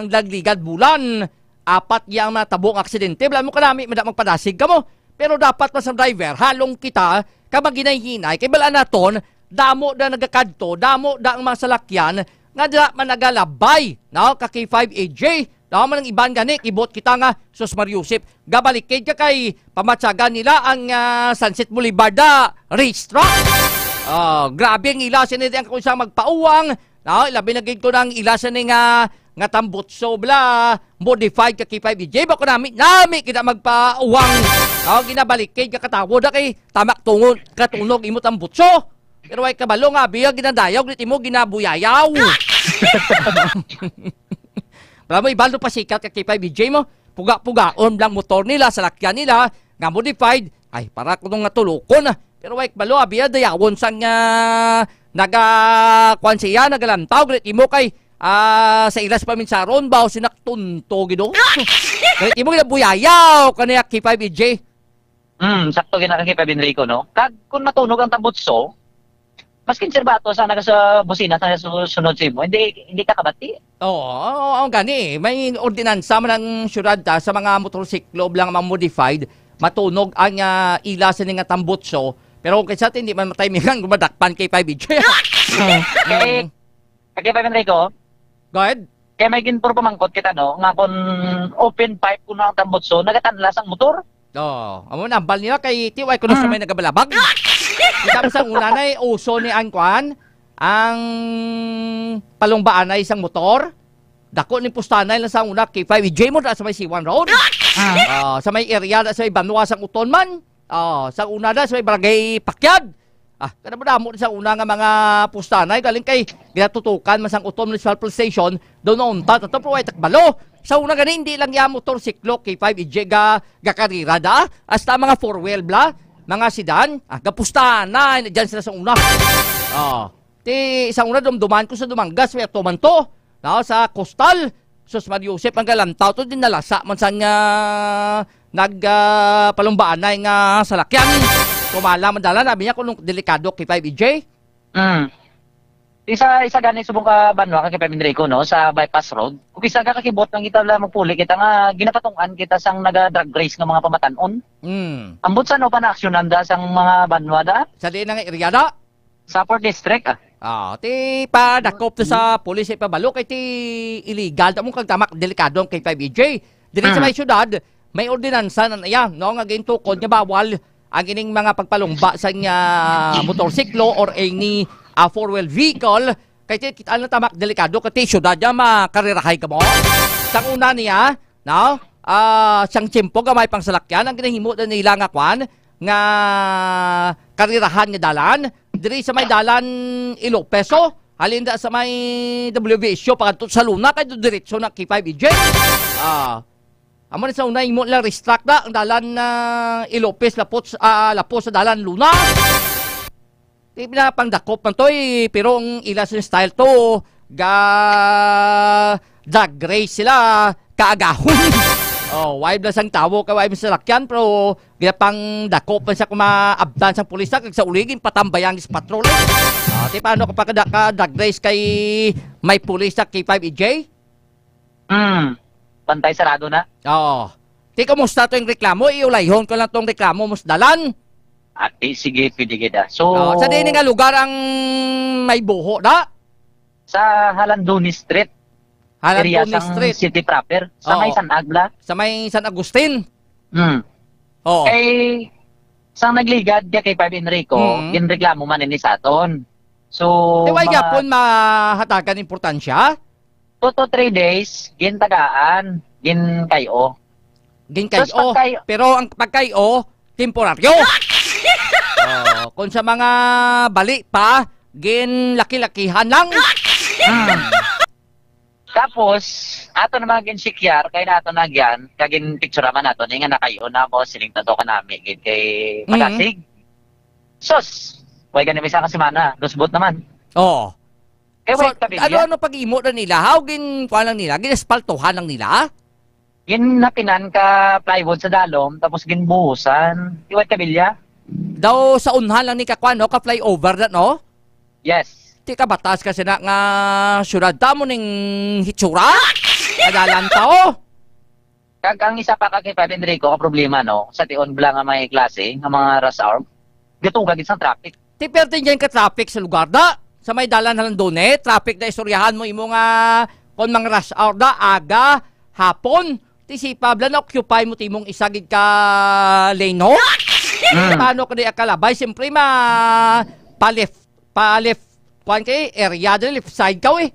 nagligad bulan. Apat ya ang natabo nga aksidente. Wala mo kanami, mada magpadasig kamo. Pero dapat man sa driver, halong kita, ka maghinay-hinay. Kay bala naton, damo na nagakadto, damo na ang mga salakyan, nga dira man nagalabay, no? Ka K five A J, no? Man ang iban gani, kibot kita nga, sus, Mario Joseph, gabalikid ka kay pamatsagan nila ang, ah, Sunset Boulevard, ah, racetrack. Ah, grabe ang ila, sini ang kung sa magpauwang, no? Labi na gid ko nang ila sini nga, nga tambutso, bla, modified ka K five A J, ba ko nami, nami kita magpauwang. No? Ginabalikid ka katawo da kay tamak tungod, katunog imo tambutso. Pero way kabalo nga, biya ginadayaw, grit imo ginabuyayaw. Wala mo, ibalo pa sikat ka K five B J mo. Puga-pugaon lang motor nila, salakyan nila, nga modified. Ay, para ko nung natulukon, ah. Pero way kabalo, ah, biya dayawon sang, ah, naga, kwan siya, nagalantaw, grit imo kay, ah, sa ilas paminsaron, ba, o sinaktunto, gido? Grit imo, ginabuyayaw, kanaya K five B J. Mm, sakto gid na kang Pab Enrico, no? Kag kung matunog ang tambutso, maskin sirbato sa naga sa busina sa su-, sunod sa imo, hindi, hindi ka kabati. Oo, oo, ang gani. May ordinansa man ang syudad ta sa mga motorsiklo lang mga modified, matunog ang, ah, ila sini nga tambutso. Pero kung kaysa hindi man matay mingan, gumadakpan kay five H. Eh, Kay Pab Enrico, go ahead. Kay may ginpuro pamangkot kita, no, nga kung open pipe ko na ang tambutso, nagatanlas ang motor. Oh, amo na, ambal nila kay T Y kuno sa Mm. may nagabalabag. Kita mo sa una na, eh, uso ni ang kwan, ang palumbaanay sang motor. Dako ni pustanay lang sa una, K five, J mo na sa may Siwan Road. Ah. Ah, sa may area na sa may Banwa sang Uton man. Oh, sa una na sa may Barangay Pakyad. Ah, kada mo damo sa una nga mga pustanay, galing kay ginatutukan man sang Uton Municipal Police Station, doon na unta, tato, pero way takbalo. Sa una gani, hindi lang ya motorsiklo, K five, ije ga, gakarira da, hasta mga four-wheel bla, mga sedan, ah, gapustanay, na dyan sila sa una. Oh, ti, sa una, dumduman ko sa Dumangas, may atuman to. No, sa Coastal, sus, Mario Joseph, ang galantaw to, din nalasa man sang, ah, nag, ah, palumbaanay nga salakyan. Kumala man dalan, sabi niya, kung delikado kay five E J. Mm. Isa, isa gani subong ka Banwa ka kay Pab Enrico, no, sa bypass road. Kung isa ka kakibot lang kita, wala magpuli kita nga ginapatungan kita sang naga drag race nga mga pamatanon. Mm. Ambot sa no pa na aksyonan da sang mga Banwa da? Sa diin nga area da? Sa fourth District, ah. Ah, ti pa dakop to sa police, ipabalo kay ti illegal ta mo kag tamak delikado ang K five E J. Diri sa Mm. may syudad, may ordinansa na iya, no, nga gintukod nga bawal ang ining mga pagpalumba sa nga motorsiklo or any, ah, four-wheel vehicle, kay ti-, kita na tamak delikado kay ti syudad niya makarirahay ka mo. Sa una niya, no? Ah, siyang tiyempo gamay pang salakyan ang ginahimo na nila nga kwan, nga karirahan nga dalan diri sa may dalan Ilopez, oh. Halin da sa may W B S U, pagadto sa Luna, kay diretso na K five E J. Ah, amo na sa una, imo lang restrict na ang dalan na Ilopez, lapos, ah, lapos sa dalan Luna. Di na pangdakop man to, eh, pero ang ila sa style to, ga drag race sila, kaagahon. Oh, why bla sang tawo ka, why sa lakyan, pero gina pang dakop man siya kung maabtan sang pulis na, kag sa uli, ginpatambayang sa patrol, eh. Ah, ti paano kapag ka drag race kay may pulis sa K five E J? Hmm. Pantay sarado na. Oo. Ti, kumusta to yung reklamo? Iulayhon ko lang tong reklamo mo sa dalan. Ah, eh, sige, pwede gid, ah. So, oh, sa diin nga lugar ang may buho, da? Sa Halandoni Street. Area Halandoni sang Street. City proper. Sa may Oo. San Agla. Sa may San Agustin. Hmm. Oo. Kay, sang nagligad niya kay Five Enrico, Mm. ginreklamo man ini sa aton. So, Di wala mga gyapon mahatagan importansya? Two to three days, gintagaan, ginkay-o. Ginkay-o. Tapos pagkay- Pero ang pagkay-o, temporaryo. Oh, kung sa mga bali pa, ginlaki-lakihan lang. Hmm. Tapos, ato na mga ginsikyar, kay nato na gyan, kag ginpicture man nato, ni nga nakayo na ako, siling tato ka nami, gid kay Mhm. Magasig. Sus! Way gani may isa ka semana, lusbot naman. Oo. Eh, So, wait, kabilya. Ano, ano pag-imo na nila? How gin, kuha lang nila? Ginaspaltuhan lang nila? Ginapinan ka plywood sa dalom, tapos ginbuhusan. Iwat kabilya? Daw sa unhan lang ni ka, kuha, no? Ka flyover na, no? Yes. Ti ka batas kasi na nga syudad ta mo ning hitsura? Kadalan ta, oh. Kag ang isa pa ka kay Five Enrico, ang problema, no? Sa tion bala nga may klase, nga mga rush hour, gatuga gid sang traffic. Ti perte dyan ka traffic sa lugar da. Sa may dalan Halandone, traffic da istoryahan mo imo nga kon mga rush hour da, aga, hapon. Ti si Pablo na occupy mo timong isa gid ka lane, no? Mm. Paano ka di akalabay? Siyempre, ma, pa left, pa left, kuan kay area dali, left side ka, eh.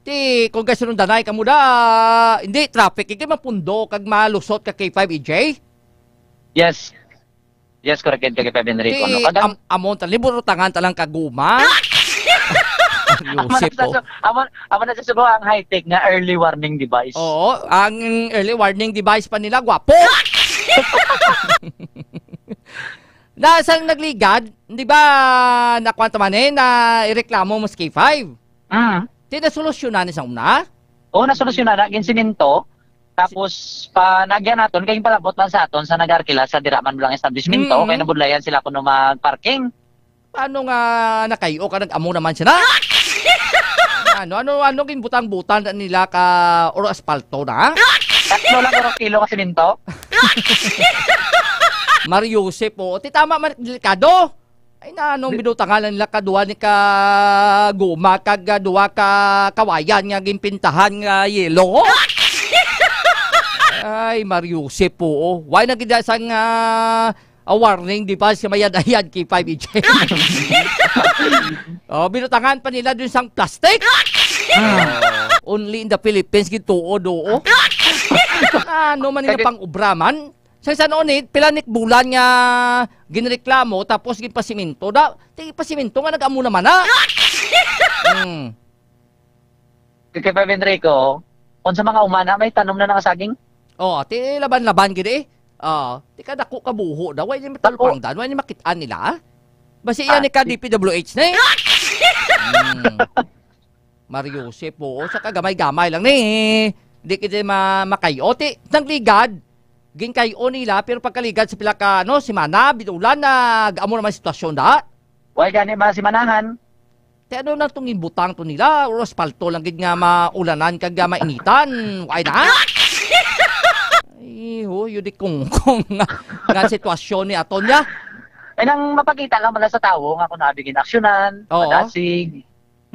Ti, kung kasunod danay ka mo da, hindi, traffic, hindi mapundo, kag malusot ka kay five E J. Yes. Yes, correct, kay Five Enrico, Ti, no? Kag ang am-, amon, tali, burutangan talang kaguma. Amo na Yosep, sa oh. su-, amo, amo na sa sugo ang high-tech nga early warning device. Oo, ang early warning device pa nila, gwapo. Na, sang nagligad, di ba, nakuha naman eh, na ireklamo mo sa K five? Mm. Ti nasolusyonan ni sa una? Oo, nasolusyonan na, ginsiminto. Tapos, pa, nagyan naton, kay palabot man sa aton sa nag-arkila sa dira man lang establishmento, Mm. kay nabudlayan sila kuno mag-parking. Paano nga nakayo ka, nag-amo naman siya na? Ano, ano, ano, ginbutang-butang na nila ka, or aspalto na? Tatlo lang, or kilo ka siminto? Mario Joseph, oh. Ti, tama man, delikado. Ay, na, anong Di- binutangan lang nila ka duha ni ka guma, kag, ah, duha ka kawayan nga ginpintahan nga yelo? Ay, Mario Joseph, oh. Why na gid sang, ah, a warning device sa mayad-ayad kay five E J. Oh, binutangan pa nila dun sang plastic. Ah. Only in the Philippines, gituod, oo. Ano man nga Kaya pang-obra man? Sa San Onid, pila ni bulan nga ginreklamo, tapos ginpasimento. Da, ti pasimento nga nag-amo naman na. Hmm. Kay Five Enrico, kung sa mga umana, may tanom na nakasaging? Oh, ti laban-laban gid eh. Ah, ti kadako ka buho daw, way ni Dako. matalpangdan, way ni makit-an nila. Basi Ah, yan ni ka ti- D P W H na eh. Hmm. Mario Joseph, oo, sa kagamay-gamay lang ni. Di kita ma-, makayo. Ti, nang ligad, ginkay-o nila, pero pagkaligad sa pila ka, ano, semana, binulan, nag-amo naman sitwasyon da. Way gani, mga simanahan. Ti ano na tong imbutang to nila? Or aspalto lang gid nga maulanan kag, ah, mainitan. Why na? Ay, ho, yun di kungkong nga, nga sitwasyon ni aton niya. Ay, nang mapakita lang man lang sa tawo nga kung nabigin aksyonan, Oo. madasig.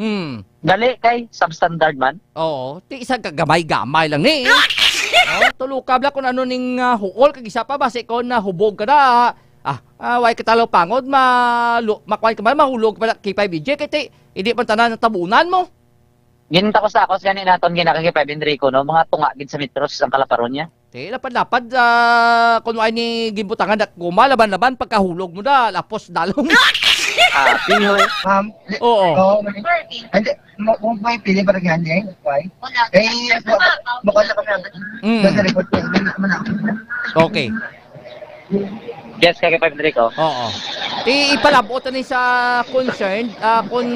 Hmm. Gali kay substandard man. Oo, ti isa ka gamay-gamay lang ni. Oh, tulo ka bala kung ano ning, ah, huol, kag isa pa basi kung nahubog ka na. Ah, ah, why ka talaw pangod? Malu-, makuan ka man, mahulog pa na K five E J, kay ti, hindi man tanan ang tabunan mo. Gintakos-takos gani naton gina kay K five Enrico, no? Mga tunga gid sa metros ang kalaparon niya. Ti, lapad-lapad, ah, kung ay ni ginbutangan na kuma, laban-laban, pagkahulog mo na, lapos dalong. Ah, pihoy. Ma'am, Oo. Oo, ma'am. Hindi, mo, kung may pili para ganyan, why? Wala. Eh, mo, mo, wala kami. Mm. Nasa report ko, hindi naman ako. Okay. Yes, kay K five Enrico. Oo. Ti, ipalabot ni sa concerned, ah, kung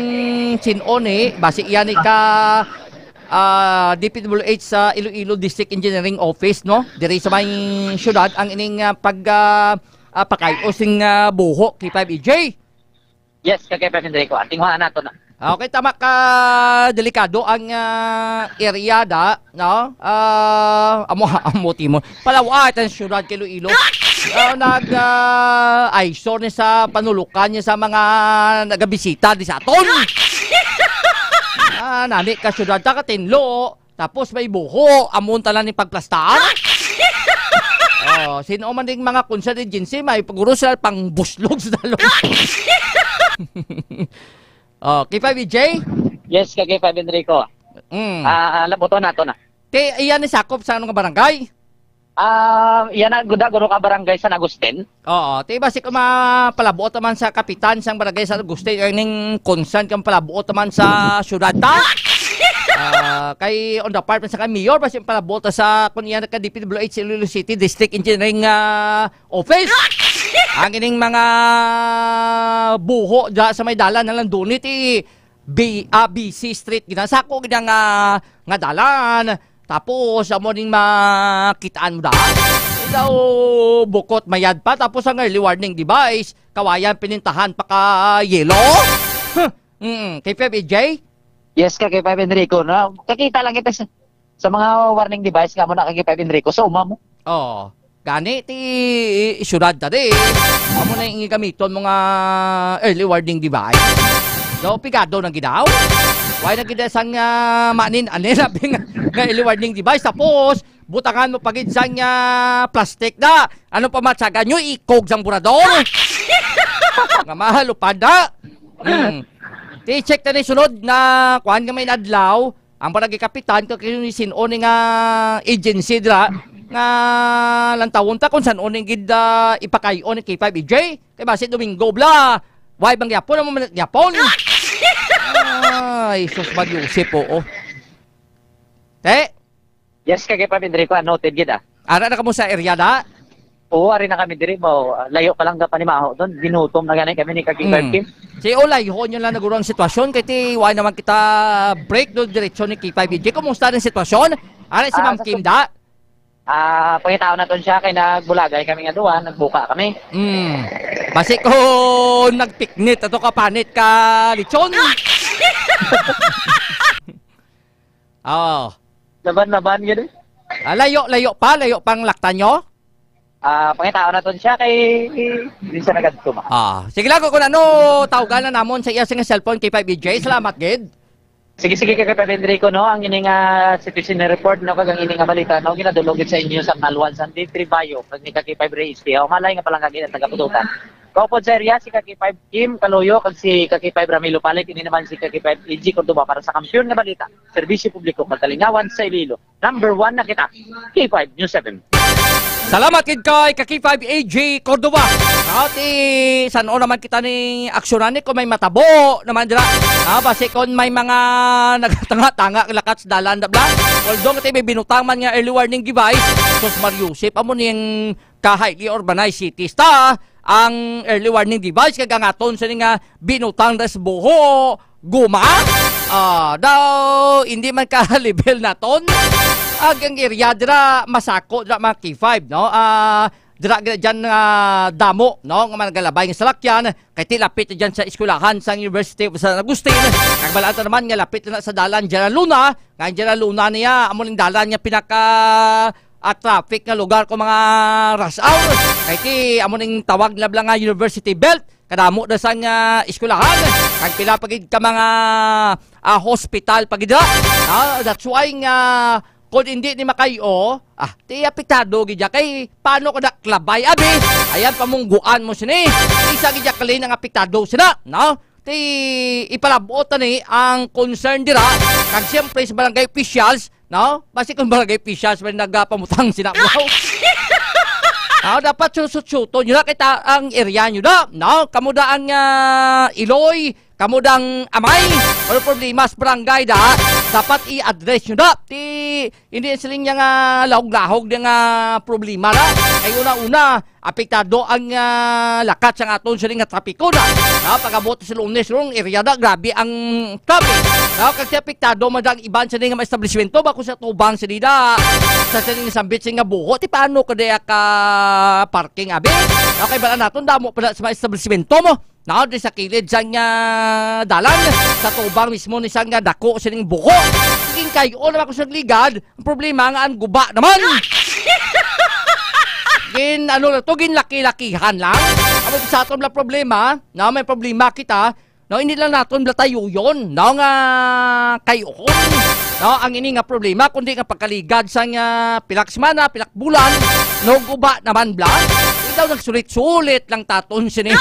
sin-o ni, basi iya ni ka, ah, D P W H sa Iloilo District Engineering Office, no? Diri sa may syudad ang ining, ah, pag, ah, ah, pakay-o sing, ah, buho, K five E J. Yes, kay K five Enrico. Ating huwaan nato na. Okay, tama ka, delikado ang, ah, area da, no? Ah, amo, amo, Timon. Palawa, ito ang syudad kay Iloilo. Ah, nag, ah, eyesore ni sa panulukan niya sa mga nagabisita di sa aton. Ah, nami ka syudad ta katinlo. Tapos may buho, amon tanan ni pagplastar. Oh, sino man ding mga concerned agency, may paguro sila pang buslog sa dalom. Oh, K five E J? Yes, kay K five Enrico. Mm. Ah, labuton nato na. Ti, iyan ni sakop sa anong barangay? Ah, iyan na, guda, guro ka barangay San Agustin. Oo, ti basi ko mapalabuot naman sa kapitan sang barangay San Agustin, eh, ning concern kang palabuot naman sa syudad ta. Ah, kay on the part man sa kay mayor, basi palabuot ta sa kun iya ka D P W H Iloilo City District Engineering, ah, Office. Ang ining mga buho dya sa may dalan na lang dunit, eh, B-, ah, B C Street, ginasako gid ang, ah, nga dalan. Tapos, amo ning makitaan mo da. Daw bukot mayad pa, tapos ang early warning device, kawayan pinintahan pa ka yelo. Huh. Mm, K five E J? Yes, ka K five Enrico, no? Kakita lang kita sa, sa mga warning device nga mo na ka K five Enrico. So, uma mo. Oh, gani ti syudad ta di. Amo na yung gamiton mo nga early warning device. So, pigado na gid daw. Why na gid sang, ah, manin, anin, sabi nga, nga early warning device. Tapos, butangan mo pa gid sang, ah, plastic na. Ano pa matsagan nyo? Ikog sang burador. Nga mahalupad na. Mm. Ti, check ta ni sunod na kuan nga may adlaw. Ang barangay kapitan, kag ni sin-o ni nga agency dira, nga lantawon ta kung san-o ni gid, ah, ipakay-o ni K five E J. Kay basi Domingo bla, why bang gyapon, amo man gyapon? Ay, sus, Mag Yusip, oo. Te? Yes, kay K five Enrico, ah, noted gid, ah. Ara na kamo sa area da? Oo, ari na kami diri, mo, ah, layo pa lang ka panimaho doon. Ginutom na gani kami ni ka K five Mm. Kim. Si Olay, ho nyo lang naguro ang sitwasyon, kay ti, wala naman kita break doon, diretsyo ni K five E J. Kumusta ang sitwasyon? Ara si Ah, Ma'am sa Kim, da? Ah, pangitaon naton siya, kay nagbulagay kami nga duwa, nagbuka kami. Mm. Basi ko nagpiknit, ato ka panit ka lechon. Oo. Laban-laban gid eh. Ah, layo, layo pa, layo pang laktan nyo? Ah, pangitaon naton siya kay di siya nagadto ma. Ah, sige lang, kung ano, tawgan na namon sa iya sa nga cellphone kay five E J. Salamat gid. Sige, sige, kay Papa Enrico, no? Ang ini nga situation report, no? Kag ang ini nga balita, no? Ginadulog gid sa inyo sa Kalwan, San Diego, Bayo, kag ni Kaki five Reyes, Tiyaw, malay nga palangga gid ang taga-Pututan. Kaupod sa area, si Kaki five Kim Kaloyo, kag si Kaki five Ramilo Palik, ini naman si Kaki five A G Cordova para sa Kampiyon nga Balita, Serbisyo Publiko, Katalingawan sa Iloilo. Number one na kita. K five News seven. Salamat gid kay ka K five A J Cordova. Ati, san-o naman kita ni aksyonan ni kung may matabo naman dira. Ah, basi kung may mga nagtanga-tanga lakat sa dalan, da bla. Although, ati, may binutang man nga early warning device. Sus, Mar Yusip, amo ni ang ka highly urbanized cities ta, ang early warning device, kag ang aton sa nga binutang das buho, guma. Ah, daw, hindi man ka level naton. Ag ang area dira, masako dira mga K five, no? Ah, dira gid dyan nga damo, no? Nga mga nagalabay nga salakyan, kay ti lapit dyan sa eskwelahan sa University of San Agustin. Kag balata naman nga lapit na sa dalan General Luna, nga ang General Luna niya, amo ning dalan nga pinaka, ah, traffic nga lugar ko mga rush hour. Kay ti, amo ning tawag na bla nga University Belt. Kadamo na sang, ah, eskwelahan. Kag pila pa gid ka mga, ah, hospital pa gid, ha? Ah, that's why nga, kung hindi ni makayo, ah, ti apektado gid ya. Kay, paano ko na klabay, abi? Ayan, pamungguan mo sini. Isa gid ya kalin ang apektado sina, no? Ti ipalabot na ni ang concern dira, kag siyempre sa barangay officials, no? Basi kung barangay officials may nagapamutang sina. Wow. Ah, dapat susut-suton nyo na kita ang area nyo da, no? Kamo da ang, ah, Iloy, kamo dang Amay, or problema sa barangay da, dapat i-address nyo da. Ti, hindi siling niya nga lahog-lahog niya nga problema da. Ay una-una, apektado ang, ah, lakat sang aton sini nga trapiko na. Na pag-abot sa Lunes, rong area na, grabe ang traffic. Na kag apektado man ang iban sini nga mga establishmento, bako sa tubang sini da, sa sini nga sambit sini nga buho, ti paano ka diya ka parking, abi? Na kay bala naton, damo pala sa mga establishmento mo. Na di sa kilid sang, ah, dalan, sa tubang mismo ni sang, ah, dako sining buho. King kayo naman ko sa ligad, ang problema nga ang guba naman. Gin, ano lang to, ginlaki-lakihan lang. Amo sa aton lang problema, na may problema kita, no, hindi lang naton bala tayo yun, no, nga kayo. No, ang ini nga problema, kundi nga pagkaligad sa nga pilak semana, pilak bulan, no, guba naman bala. Ikaw nagsulit-sulit lang taton sini.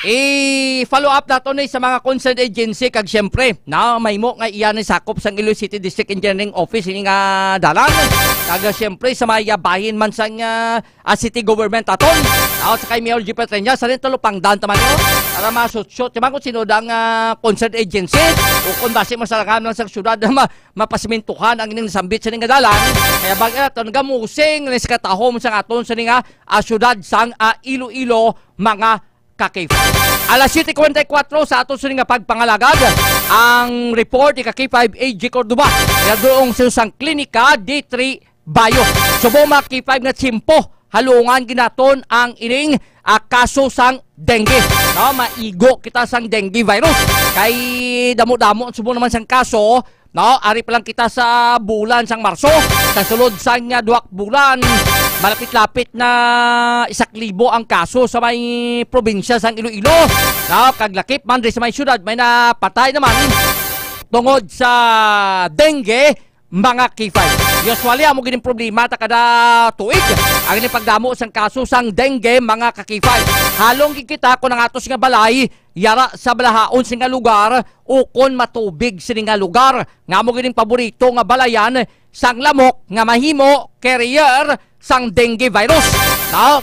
I-follow up nato ni sa mga concerned agency kag siyempre, na mahimo nga iya ni sakop sang Iloilo City District Engineering Office ini nga dalan. Kag siyempre sa mga bahin man sang, ah, ah, city government aton. Ako sa kay Mayor G P Trenya, sa rin talupangdan taman nyo. Para masutsot, yung kung sino dang, ah, concerned agency o kung basi mo sa lang sa syudad na ma-, mapasimintuhan ang ining sambit sa ning dalan. Kaya bag naton gamusing ni sa katahom sa aton sa ning, ah, ah, syudad sang, ah, Iloilo, mga ka-K five. Alas siyete kuwarenta y kuwatro sa ato sini nga pagpangalagad, ang report ni ka-K five A G Cordova, nga doon sa isang klinika, D three Bayo. Subong mga K five nga tiyempo, halungan ginaton ang ining, ah, kaso sang dengue. No, maigo kita sang dengue virus. Kay damo-damo subong naman sang kaso, no, ari pa lang kita sa bulan sang Marso. Sa sulod sang, ah, duha ka bulan, malapit-lapit na isa ka libo ang kaso sa may probinsya sang Iloilo. No, kag lakip man diri sa may syudad, may napatay naman tungod sa dengue, mga K five. Usually, amo gid ang problema ta kada tuig. Ang pagdamo sang kaso sang dengue, mga ka-K five. Halong gid kita kung ang atos nga balay yara sa balahaon sini nga lugar ukon matubig sini nga lugar. Nga amo gid ang paborito nga balayan sang lamok nga mahimo carrier sang dengue virus.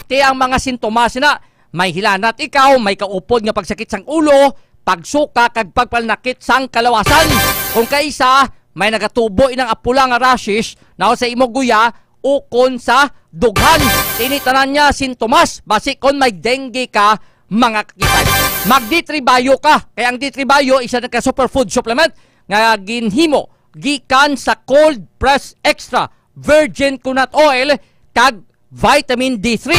Ti ang mga sintomas na may hilanat ikaw, may kaupod nga pagsakit sang ulo, pagsuka kag pagpalanakit sang kalawasan. Kung kaisa, may nagatubo inang apula nga rashes na sa imo guya ukon sa dughan. Ini tanan niya sintomas basi kon may dengue ka, mga ka-K five. Mag D three Bio ka, kay ang D three Bio isa na ka superfood supplement nga ginhimo gikan sa cold press extra virgin coconut oil kag vitamin D three.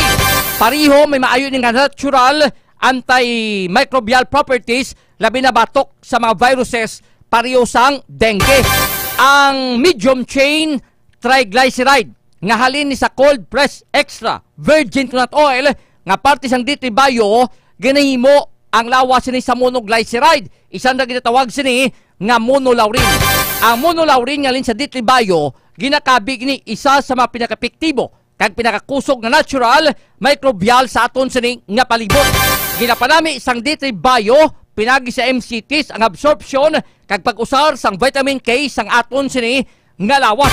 Pareho may maayo ni nga natural antimicrobial properties, labi na batok sa mga viruses, pareho sang dengue. Ang medium chain triglyceride nga halin ni sa cold press extra virgin coconut oil nga parte sang D three Bio, ginahimo ang lawas sini sa monoglyceride. Isa na ginatawag sini nga monolaurin. Ang monolaurin nga halin sa D three Bio, ginakabig ni isa sa mga pinakapektibo kag pinakakusog nga natural microbial sa aton sini nga palibot. Ginapanami sang D three Bio pinagi sa M C Ts ang absorption kag pag-usar sang vitamin K sang aton sini nga lawas.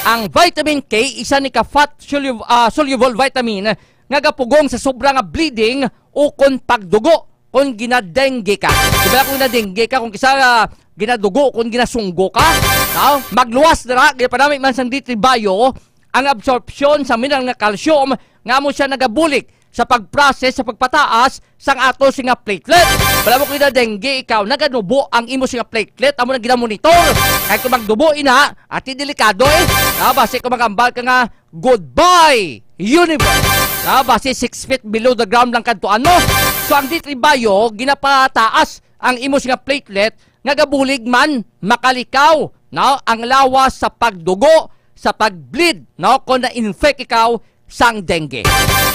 Ang vitamin K isa ni ka fat solu-, ah, soluble vitamin nga gapugong sa sobra nga bleeding ukon pagdugo kung ginadengue ka. Di ba kung ginadengue ka, kung kisa, ah, ginadugo, kung ginasunggo ka, no? Magluwas dira, ginapanami man sang D three Bio ang absorption sa mineral nga calcium nga amo siya nagabulig sa pag-process sa pagpataas sang ato sini nga platelet. Wala mo kung dengue ikaw, naganubo ang imo sini nga platelet, amo na ginamonitor. Kay kung magdubo ina, ati delikado eh. Ah, basi kung magambal ka nga, goodbye, universe. Ah, basi six feet below the ground lang kadtuan mo. So ang D three Bio, ginapataas ang imo sini nga platelet, nga gabulig man, makalikaw, no? Ang lawas sa pagdugo, sa pag-bleed, no? Kung na-infect ikaw sang dengue.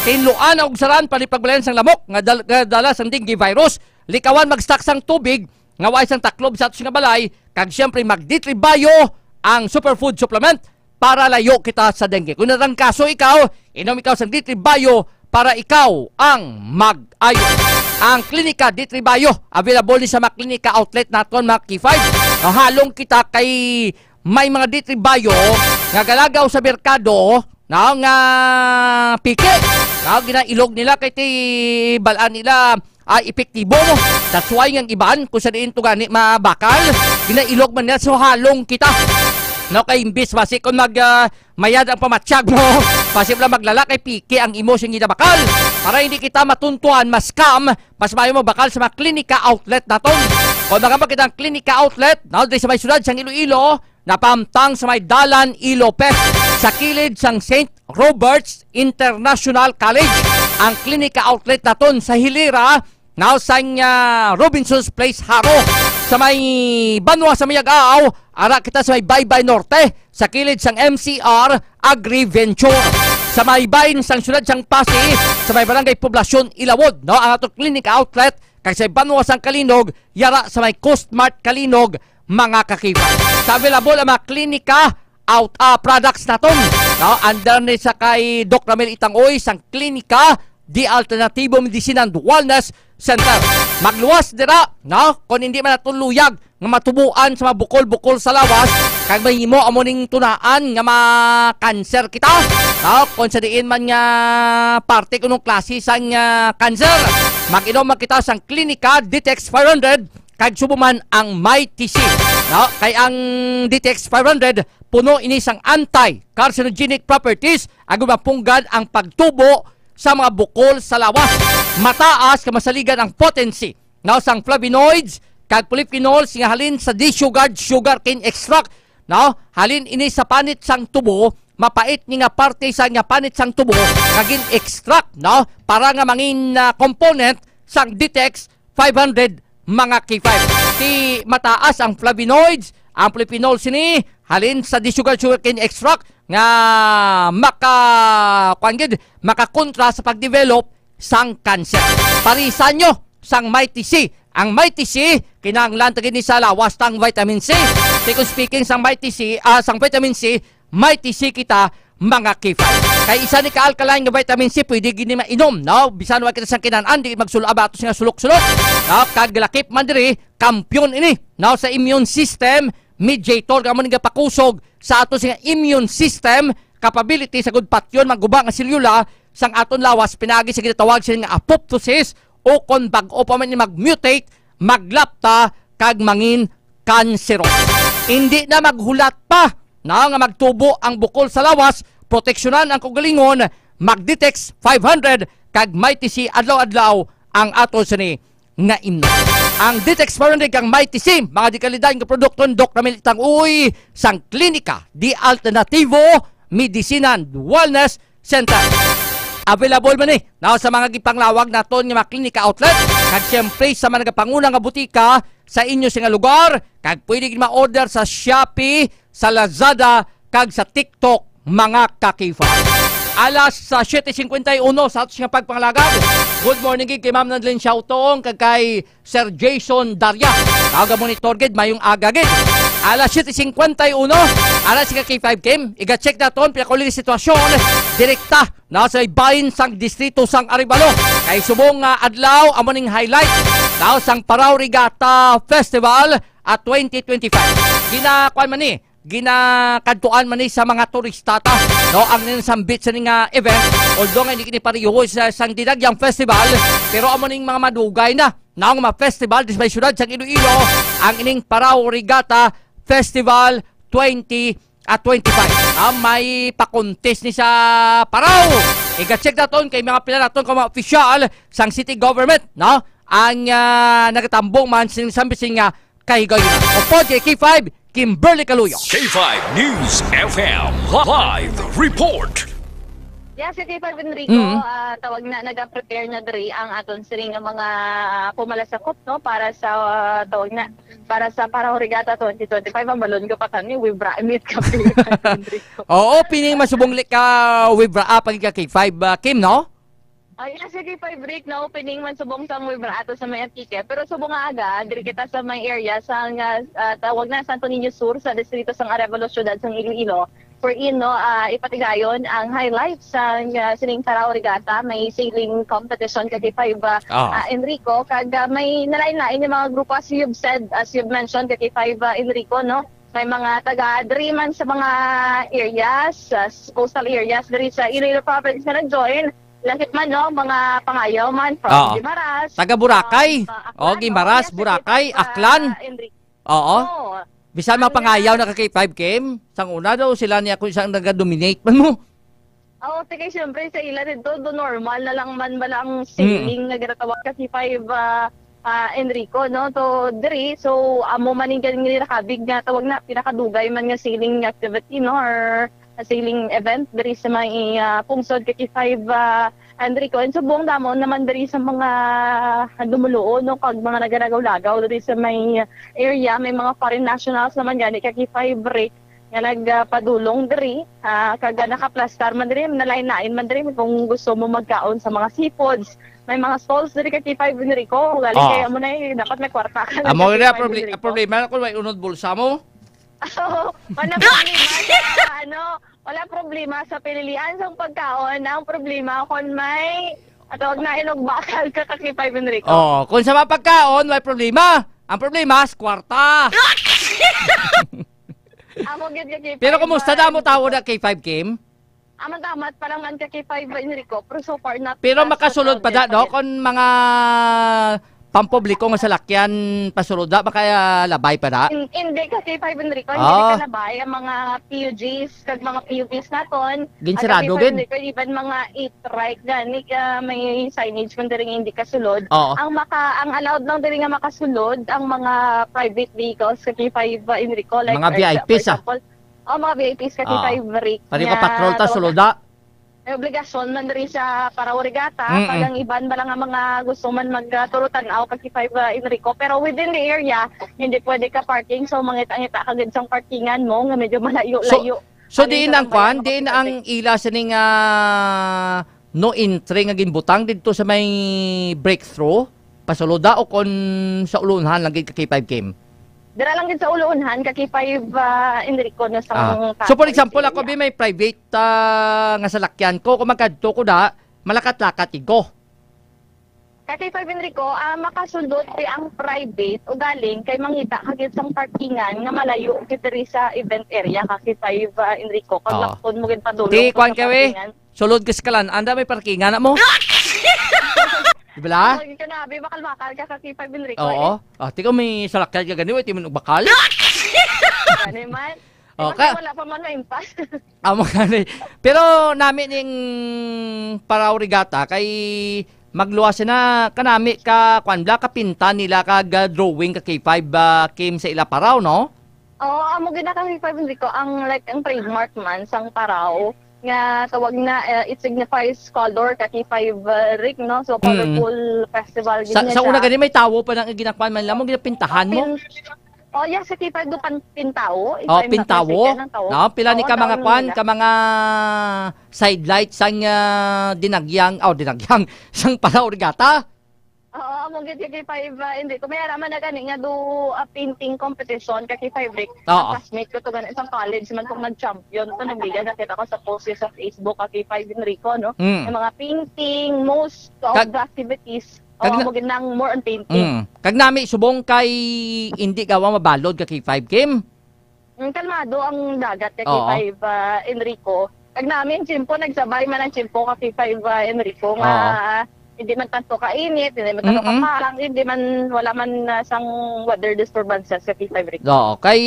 Tinluan ang ugsaran, panipagbalayan sang lamok nga dal-, nga dala sang dengue virus. Likawan mag-stock sang tubig nga way sang taklob sa atos nga balay, kag siyempre mag D three Bio, ang superfood supplement para layo kita sa dengue. Kung narangkaso ikaw, inom ikaw sang D three Bio para ikaw ang mag-ayo. Ang Klinika D three Bio, available ni sa mga klinika outlet naton, mga K five. Halong kita kay may mga D three Bio nga galagaw sa merkado, no, nga piki. No, ginailog nila kay ti balaan nila, ah, epektibo, no? That's why nga ang iban, kung sa diin to gani mabakal, ginailog man nila, so halong kita. No, kay imbis basi kung mag, ah, mayad ang pamatyag mo, basi wala maglala kay piki ang imo sing ginabakal. Para hindi kita matuntuan, ma-scam, mas maayo mo bakal sa mga klinika outlet naton. Kung mga makita ang klinika outlet, no, di sa may siyudad sang Iloilo, napahamtang sa may Dalan Ilopez, sa kilid sang Saint Robert's International College, ang klinika outlet naton sa hilira, now sang, ah, Robinson's Place, Jaro. Sa may banwa sa Mayag-aw, ara kita sa may Baybay Norte, sa kilid sang M C R Agriventure. Sa may bahin sang siyudad sang Passi, sa may barangay Poblacion Ilawod, no, ang atong clinic outlet, kag sa banwa sang Calinog, yara sa may Coast Mart Calinog, mga ka-K five. Sa available ang mga klinika, out, ah, products naton, no? Under ni sa kay Doc Ramil Itangoy sang Klinika di Alternativo Medicine and Wellness Center. Magluwas dira, no? Kung hindi man naton luyag nga matubuan sa mga bukol-bukol sa lawas, kag mahimo amo ning tunaan nga ma-cancer kita, no? Kung sa diin man nga parte kunong klase sang, ah, cancer, mag-inom man kita sang Klinika Ditex five hundred, kag subo man ang Mighty C, no? Kay ang Ditex five hundred, puno ini sang anti-carcinogenic properties, agud mapunggad ang pagtubo sa mga bukol sa lawas. Mataas ka masaligan ang potency, no, sang flavonoids kag polyphenols nga halin sa desugared sugarcane extract, no? Halin ini sa panit sang tubo, mapait ni nga parte sa nga panit sang tubo nga gin-extract, no, para nga mangin, ah, component sang Ditex five hundred, mga K five. Ti mataas ang flavonoids, ang polyphenol sini halin sa desugared sugarcane extract nga maka, kuwan gid, makakontra sa pagdevelop sang cancer. Parisan nyo sang Mighty C. Ang Mighty C, kinahanglan ta gid ni sa lawas tang vitamin C. Ti kung speaking sang Mighty C, ah, sang vitamin C, Mighty C kita, mga K five. Kay isa ni ka-alkaline nga vitamin C, pwede gid ni mainom, no? Bisan wa kita sang kinan-an, di magsul-ab ato sing sulok-sulok, no? Kag lakip man diri, kampiyon ini, no, sa immune system, mediator, kamo ni gapakusog sa ato sing immune system, capability sa gud patyon mga guba nga selula sang aton lawas, pinaagi sa ginatawag sini nga apoptosis, o kon bag-o pa man ni mag-mutate, maglapta kag mangin kanseroso. Indi na maghulat pa, no, nga magtubo ang bukol sa lawas, proteksyonan ang kaugalingon, mag-Ditex five hundred kag Mighty C adlaw-adlaw ang ato sini nga imnon. Ang Ditex five hundred kag Mighty C, mga dekalidad nga produkto ni Doc Ramil Itang Uy, sang Klinika di Alternativo Medicine and Wellness Center. Available man ni, no, sa mga gipanglawag naton nga mga klinika outlet, kag siyempre sa mga nagapanguna nga butika sa inyo sing lugar, kag pwede gid ma-order sa Shopee, sa Lazada, kag sa TikTok, mga ka-K five. Alas sa siyete cincuenta y uno sa ato sing pagpangalagad. Good morning gid kay Ma'am Nadlin Siautong, kag kay Sir Jason Daria. Kag monitor gid, mayong aga gid. Alas siyete cincuenta y uno, alas ka K five Kim, iga-check naton, pinakauling sitwasyon, direkta, no, sa may bahin sang distrito sang Arevalo. Kay subong nga adlaw, amo ning highlight, no, sang Parao Regatta Festival at twenty twenty-five. Ginakuan man ni, ginakadtuan man ni sa mga turista ta, no, ang ginasambit sa ning, ah, event. Although nga hindi kini pareho sa sang Dinagyang Festival, pero amo ning mga madugay na, no, nga mga festival di sa may siyudad sang Iloilo, ang ining Parao Regatta Festival twenty at twenty-five. Ah, may pa-contest ni sa Parao. Iga-check naton kay mga pila naton ka mga opisyal sang city government, no, ang, ah, nagatambong man sing sambit sing, ah, kahigayon. Opo, J K five, Kimberly Caluyo. K five News F M live report. Yes, K five Enrico, Mm. ah, tawag na, naga-prepare na diri ang aton siring nga mga, ah, pumalasakop, no, para sa, ah, tawag na, para sa Parao Regatta twenty twenty-five. Ang balon ko pa kani, Wibra, meet ka, K five Enrico. Oo, pining masubong lik ka, Wibra, ah, pag ka K five, ah, Kim, no? Ah, yes, sige, five break na opening man subong sang Wibra ato sa may Antique. Pero subong nga aga, diri kita sa may area sa nga, ah, tawag na Santo Niño Sur sa distrito sang Arevalo, siyudad sang Iloilo. wherein, no, ah, ipatigayon ang highlights sang, ah, sining Parao Regatta. May sailing competition ka K five, ah, Ah. ah, Enrico, kag, ah, may nalain-lain nga mga grupo, as you've said, as you've mentioned, ka K five, ah, Enrico, no? May mga taga diri man sa mga areas, sa s-, coastal areas diri sa Iloilo province nga nag-join. Lahi man, no, mga pangayaw man from Oo. Guimaras, Taga Boracay. from, ah, Oh, Aklan, Guimaras, oh, yes, Boracay, K five, ah, Aklan. Enrico. Oo. Oo. Bisan Ang, mga pangayaw ah, na ka K five, Kim, sang una daw sila niya kung isang nag-dominate man mo. Oo, sige, siyempre, sa ila dito, do normal na lang man bala ang Mm. sailing nga ginatawag ka K five, ah, ah, Enrico, no? So, diri, so, amo man yung galing nila kabig nga tawag na pinakadugay man nga sailing activity, no? Or a sailing event diri sa may, ah, pungsod ka K five, ah, Enrico. And subong damo naman diri sa mga dumuluo, no, kag mga nagalagaw-lagaw diri sa may area, may mga foreign nationals naman gani ka K five Rick nga nagpadulong diri, ah, kag nakaplastar man diri, nalain-lain man diri kung gusto mo magkaon sa mga seafoods. May mga stalls diri ka K five Enrico, kung galing Oh. kaya mo na eh, dapat may kwarta ka na Amo K five na Enrico. Problema na kung may unod bulsa mo. Wala problema sa, ano, wala problema sa pililian sang pagkaon. Ang problema kung may, ah, tawag na, inugbakal ka ka K five Enrico. Oh, kung sa mga pagkaon, may problema. Ang problema, sa kwarta. Amo gid ka K five, Pero kumusta ah, damo tawo Enrico. Na K five, Kim? Amat-amat pa lang man ka K five Enrico, pero so far not Pero as makasulod pa da, no? Kung mga pampubliko nga salakyan, pasulod da, makaya labay pa da? Hin-, hindi ka K five Enrico, hindi Ah. Ka labay ang mga P U Gs kag mga P U Vs naton. Ginsirado Ang K five gid? Enrico, even mga eight right gani, ah, may signage man diri nga hindi kasulod. Oo. Ang maka-, ang allowed lang diri nga makasulod ang mga private vehicles ka K five Enrico, like, Mga uh, V I Ps, for ah. example, Oh, mga V I Ps ka Ah. K five Rick Pari nga patrol ta, tawag sulod da. May obligasyon man diri sa Parao Regatta, Mm-mm. Pag ang iban ba lang ang mga gusto man mag, ah, tulo tan-aw ka K five, ah, Enrico. Pero within the area, hindi pwede ka parking. So, mangita-ngita ka gid sang parkingan mo nga medyo malayo-layo. So, so Ano diin yung ang kwan? Diin ang ila sining, ah, no entry nga ginbutang didto sa may breakthrough? Pasulod da o kon sa ulunhan lang gid ka K five Kim? Dira lang gid sa ulunhan ka K five, ah, Enrico, no, sa Ah. mga So, for example, ako, bi, may private, ah, nga salakyan ko. Kung magkadto ko da, malakat-lakat ko. Ka K five Enrico, ah, makasulod ti ang private, ugaling kay mangita ka gid sang parkingan nga malayo gid diri sa event area ka K five, ah, Enrico. Kag Oo. Lakton mo gid padulong Ti, sa kuwan ka, we? Parkingan. Sulod ka sa kalan-an da, may parkingan na mo. Di ba la? Lagi ka na, abi, bakal-bakal ka, ka K five Enrico, Oo. eh. Ah, tika, may salakyan ka gani, wait, di man bakal. Gani man. Oh, Di ba, ka- wala pa man maimpas. Amo gani. Pero nami ning Parao Regatta, kay magluwas na kanami ka, kwan bla, kapinta nila kag, ah, drawing ka K five, ah, Kim sa ila Parao, no? Oo, amo gid na ka K five Enrico, ang, like, ang trademark man sang Parao nga tawag na, eh, it signifies color ka K five, uh, Rick, no? So, Mm. Colorful festival gid Sa, niya sa una siya. Gani may tawo pa nang ginakuan man lang mo, ginapintahan mo? Pin-, oh, yes, sa K five do pan-, pintawo, if Oh, I'm not pintawo? Mistaken, ang tawo. No, pila ni Oo, ka mga tawo kuan, nila. Ka mga side lights sang, ah, dinagyang, oh, dinagyang, sang Parao Regatta? Oo, amo gid kay five, ah, hindi ko may ara man na gani nga do, ah, painting competition ka K five Rick. Oo. Ang classmate ko to gani sa college man kung nag-champion to, nagbigan nakita ko sa post sa Facebook ka K five Enrico, no? Mm. Yung mga painting, most of Kag-, the activities, kag oo, na-, amo gid nang more on painting. Mm. Kag nami subong kay hindi gawa mabalod ka K five, Kim? Mm, kalmado ang dagat kay Oo. K five, ah, Enrico. Kag nami ang tiyempo, nagsabay man ang tiyempo kay K five, ah, Enrico, nga Oo. hindi man tanto kainit, hindi man tanto Mm-mm. kaparang, hindi man, wala man, ah, sang weather disturbances kay K five Enrico. Oo, kay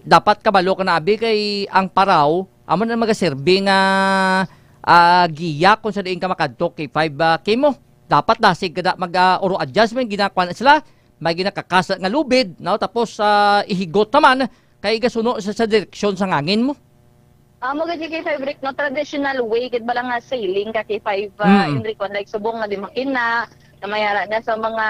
dapat kabalo ka na, abi, kay ang Parao, amo na magaserbi nga, ah, giya kung sa diin ka makadto kay five, ah, Kim, oh. Dapat dasig ka da mag, ah, uro adjustment, ginakuan sila, may ginakakasa nga lubid, no? Tapos, ah, ihigot naman, kay gasuno sa, sa direksyon sa ngangin mo. Ah, mo gid kay K five Rick, no, traditional way gid bala nga sailing ka K five, ah, Mm. Enrico, like subong nga di makina, na may ara na sa mga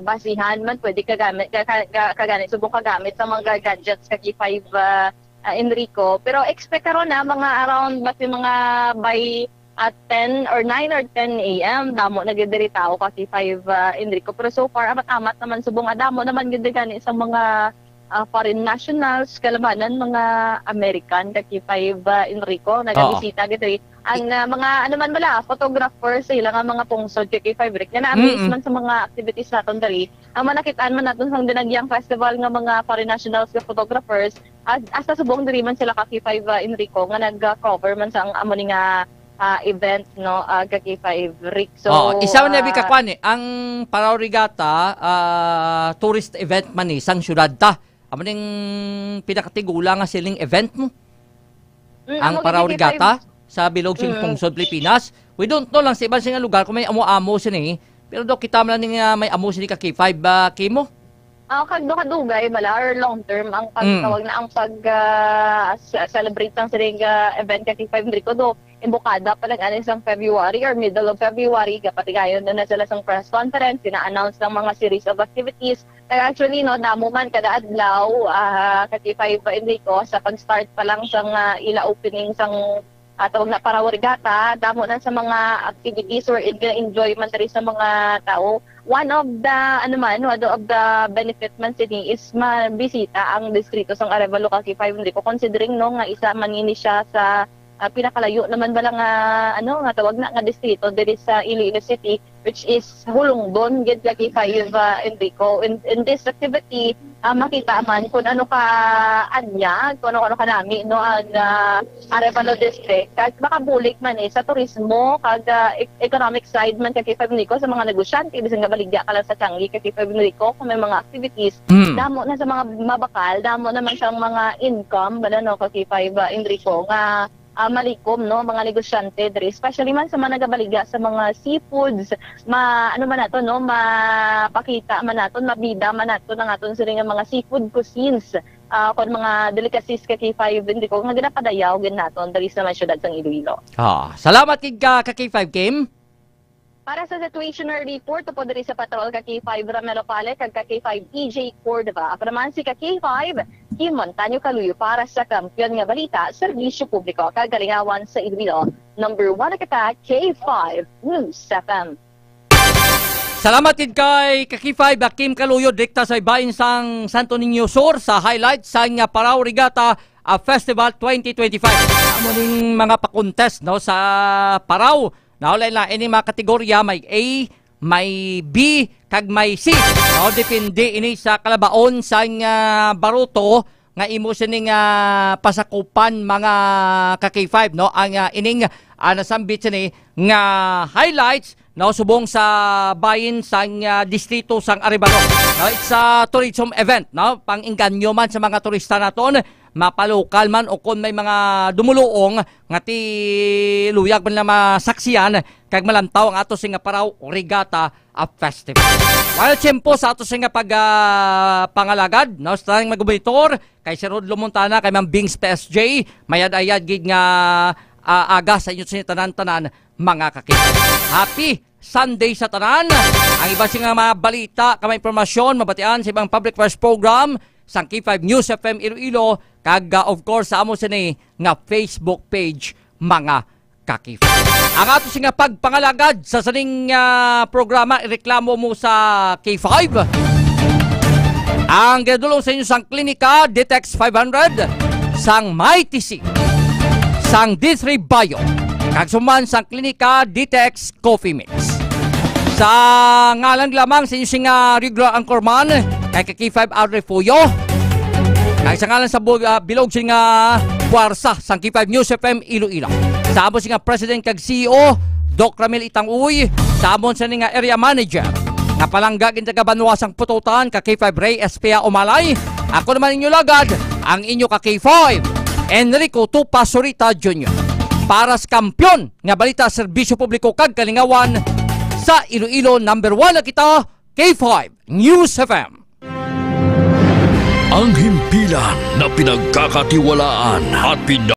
basihan man, pwede ka gamit, ka, ka, ka, kagamit, subong ka gamit sa mga gadgets ka K five, ah, ah, Enrico. Pero expect karon na mga around basi mga by at ten or nine or ten A M, damo na gid diri tao ka K five, ah, Enrico. Pero so far, amat-amat naman subong nga damo naman gid gani sa mga ah, foreign nationals, kalabanan mga American, ka K five, ah, Enrico, nagabisita gid diri. Ang, ah, mga, ano man bala, photographer, sila nga mga pungsod ka K five Rick, nga na-amaze Mm-mm. man sa mga activities naton diri. Ang manakitaan man naton sa Dinagyang Festival nga mga foreign nationals nga photographers, as-, hasta subong diri man sila ka K five, ah, Enrico, nga nag-cover man sa ang amo ni nga, ah, event, no, ah, ka K five Rick. So, Oo, isa man na ah, bika kwan eh, ang Paraw Regatta, ah, tourist event man ni sang syudad ta. Amo ning pinakatigula nga siling event mo. Mm, Ang amo gid Paraw Regatta sa bilog sing Mm. pungsod Pilipinas. We don't know lang sa iban sing lugar kung may amo-amo sini. Pero do kita man lang ni nga may amo sini ka K five, ah, Kimo. Ah, kag do kadugay bala or long term ang Mm. pagtawag na ang pag, ah, s-, celebrate sang sining, ah, event ka K five Enrico do imbukada pa lang ani sang February or middle of February, kapatigayon na, na sila sang press conference, ina-announce ng mga series of activities. Kaya actually, no, damo man kada adlaw, ah, ka K five Enrico, sa pag-start pa lang sang, ah, ila opening sang, ah, tawag na Paraw Regatta, damo na sa mga activities or in-, enjoy man diri sa mga tao. One of the, ano man, one of the benefit man sini is mabisita ang distrito sang Arevalo ka K five Enrico, considering, no, nga isa man ini siya sa ah, pinakalayo naman bala nga, ano, nga tawag na nga distrito diri sa Iloilo City, which is Hulongdon gid lagi kayo, ah, Enrico. In, in this activity, ah, makita man kung ano ka anyag, kung ano, ano kanami, no, ang, ah, Arevalo District. Kag makabulig man eh sa turismo, kag, ah, e-, economic side man kag Enrico sa mga negosyante, bisan nga baligya ka lang sa Changi kag Enrico, kung may mga activities, Mm. damo na sa mga mabakal, damo naman siyang mga income, bala, no, kag Enrico, nga ah, malikom, no, mga negosyante diri, especially man sa mga nagabaligya sa mga seafoods, ma-, ano man nato, no, mapakita man naton, mabida man naton ang aton sini nga mga seafood cuisines, ah, kon mga delicacies ka K five Enrico nga ginapadayaw gid naton diri sa mga syudad sang Iloilo. Ah, salamat gid ka, ka K five Kim. Para sa situational report, upod diri sa patrol ka K five Ramelo Pale kag ka K five E J Cordova. Ako naman si ka K five, Kim Montaño Kaluyo para sa Kampiyon nga Balita, Serbisyo Publiko kag Kalingawan sa Iloilo. Number one na kita, K five News F M. Salamat gid kay ka K five, Kim Kaluyo, direkta sa bahin sang Santo Niño Sur sa highlight sang Paraw Regatta, ah, Festival twenty twenty-five. Amo ning mga pa-contest, no, sa Paraw. Naulay na ini mga kategorya, may A, may B, kag may C. No, depende ini sa kalabaon sang, ah, baruto nga imo sining, ah, pasakupan, mga ka K five, no? Ang, ah, ining, ah, nasambit sini nga highlights, no, subong sa bahin sang, ah, distrito sang Arevalo. No, it's a tourism event, no? Pang-inganyo man sa mga turista naton, mapalokal man o kon may mga dumuluong nga ti luyag man lang masaksihan kag malantaw ang ato sing nga Paraw Regatta, ah, Festival. Wala tiyempo sa ato sing nga pag, ah, pangalagad, no? Sa tanang magmonitor, kay Sir Rodlo Montana, kay Ma'am Bings P S J, mayad-ayad gid nga, ah, aga sa inyo sa tanan-tanan, mga kakita. Happy Sunday sa tanan. Ang iba sing nga mga balita, kag mga impormasyon, mabatian sa ibang public affairs program sang K five News F M Iloilo, kag, ah, of course, sa amo sini nga Facebook page, mga ka K five. Ang ato sing nga pagpangalagad sa sining, ah, programa, ireklamo mo sa K five. Ang ginadul-ong sa inyo sang Klinika Ditex five hundred, sang Mighty C, sang D three Bio, kag suman sang Klinika Ditex Coffee Mix. Sa ngalan lamang sa inyo sing, ah, regular anchorman, kay ka K five Audrey Fuyo, kag sa ngalan sa bu-, ah, bilog sing, ah, puwersa sang K five News F M Iloilo, sa amon sing, ah, President kag C E O, Doc Ramil Itang Uy, sa amon sini nga Area Manager, nga palangga gid taga banwa sang Pututan, ka K five Ray Espia Umalay. Ako naman inyo lagad, ang inyo ka K five, Enrico Tupa Surita Junior, para sa Kampiyon nga Balita, Serbisyo Publiko kag Kalingawan sa Iloilo. Number one na kita, K five News F M. Ang himpilan na pinagkakatiwalaan at pina-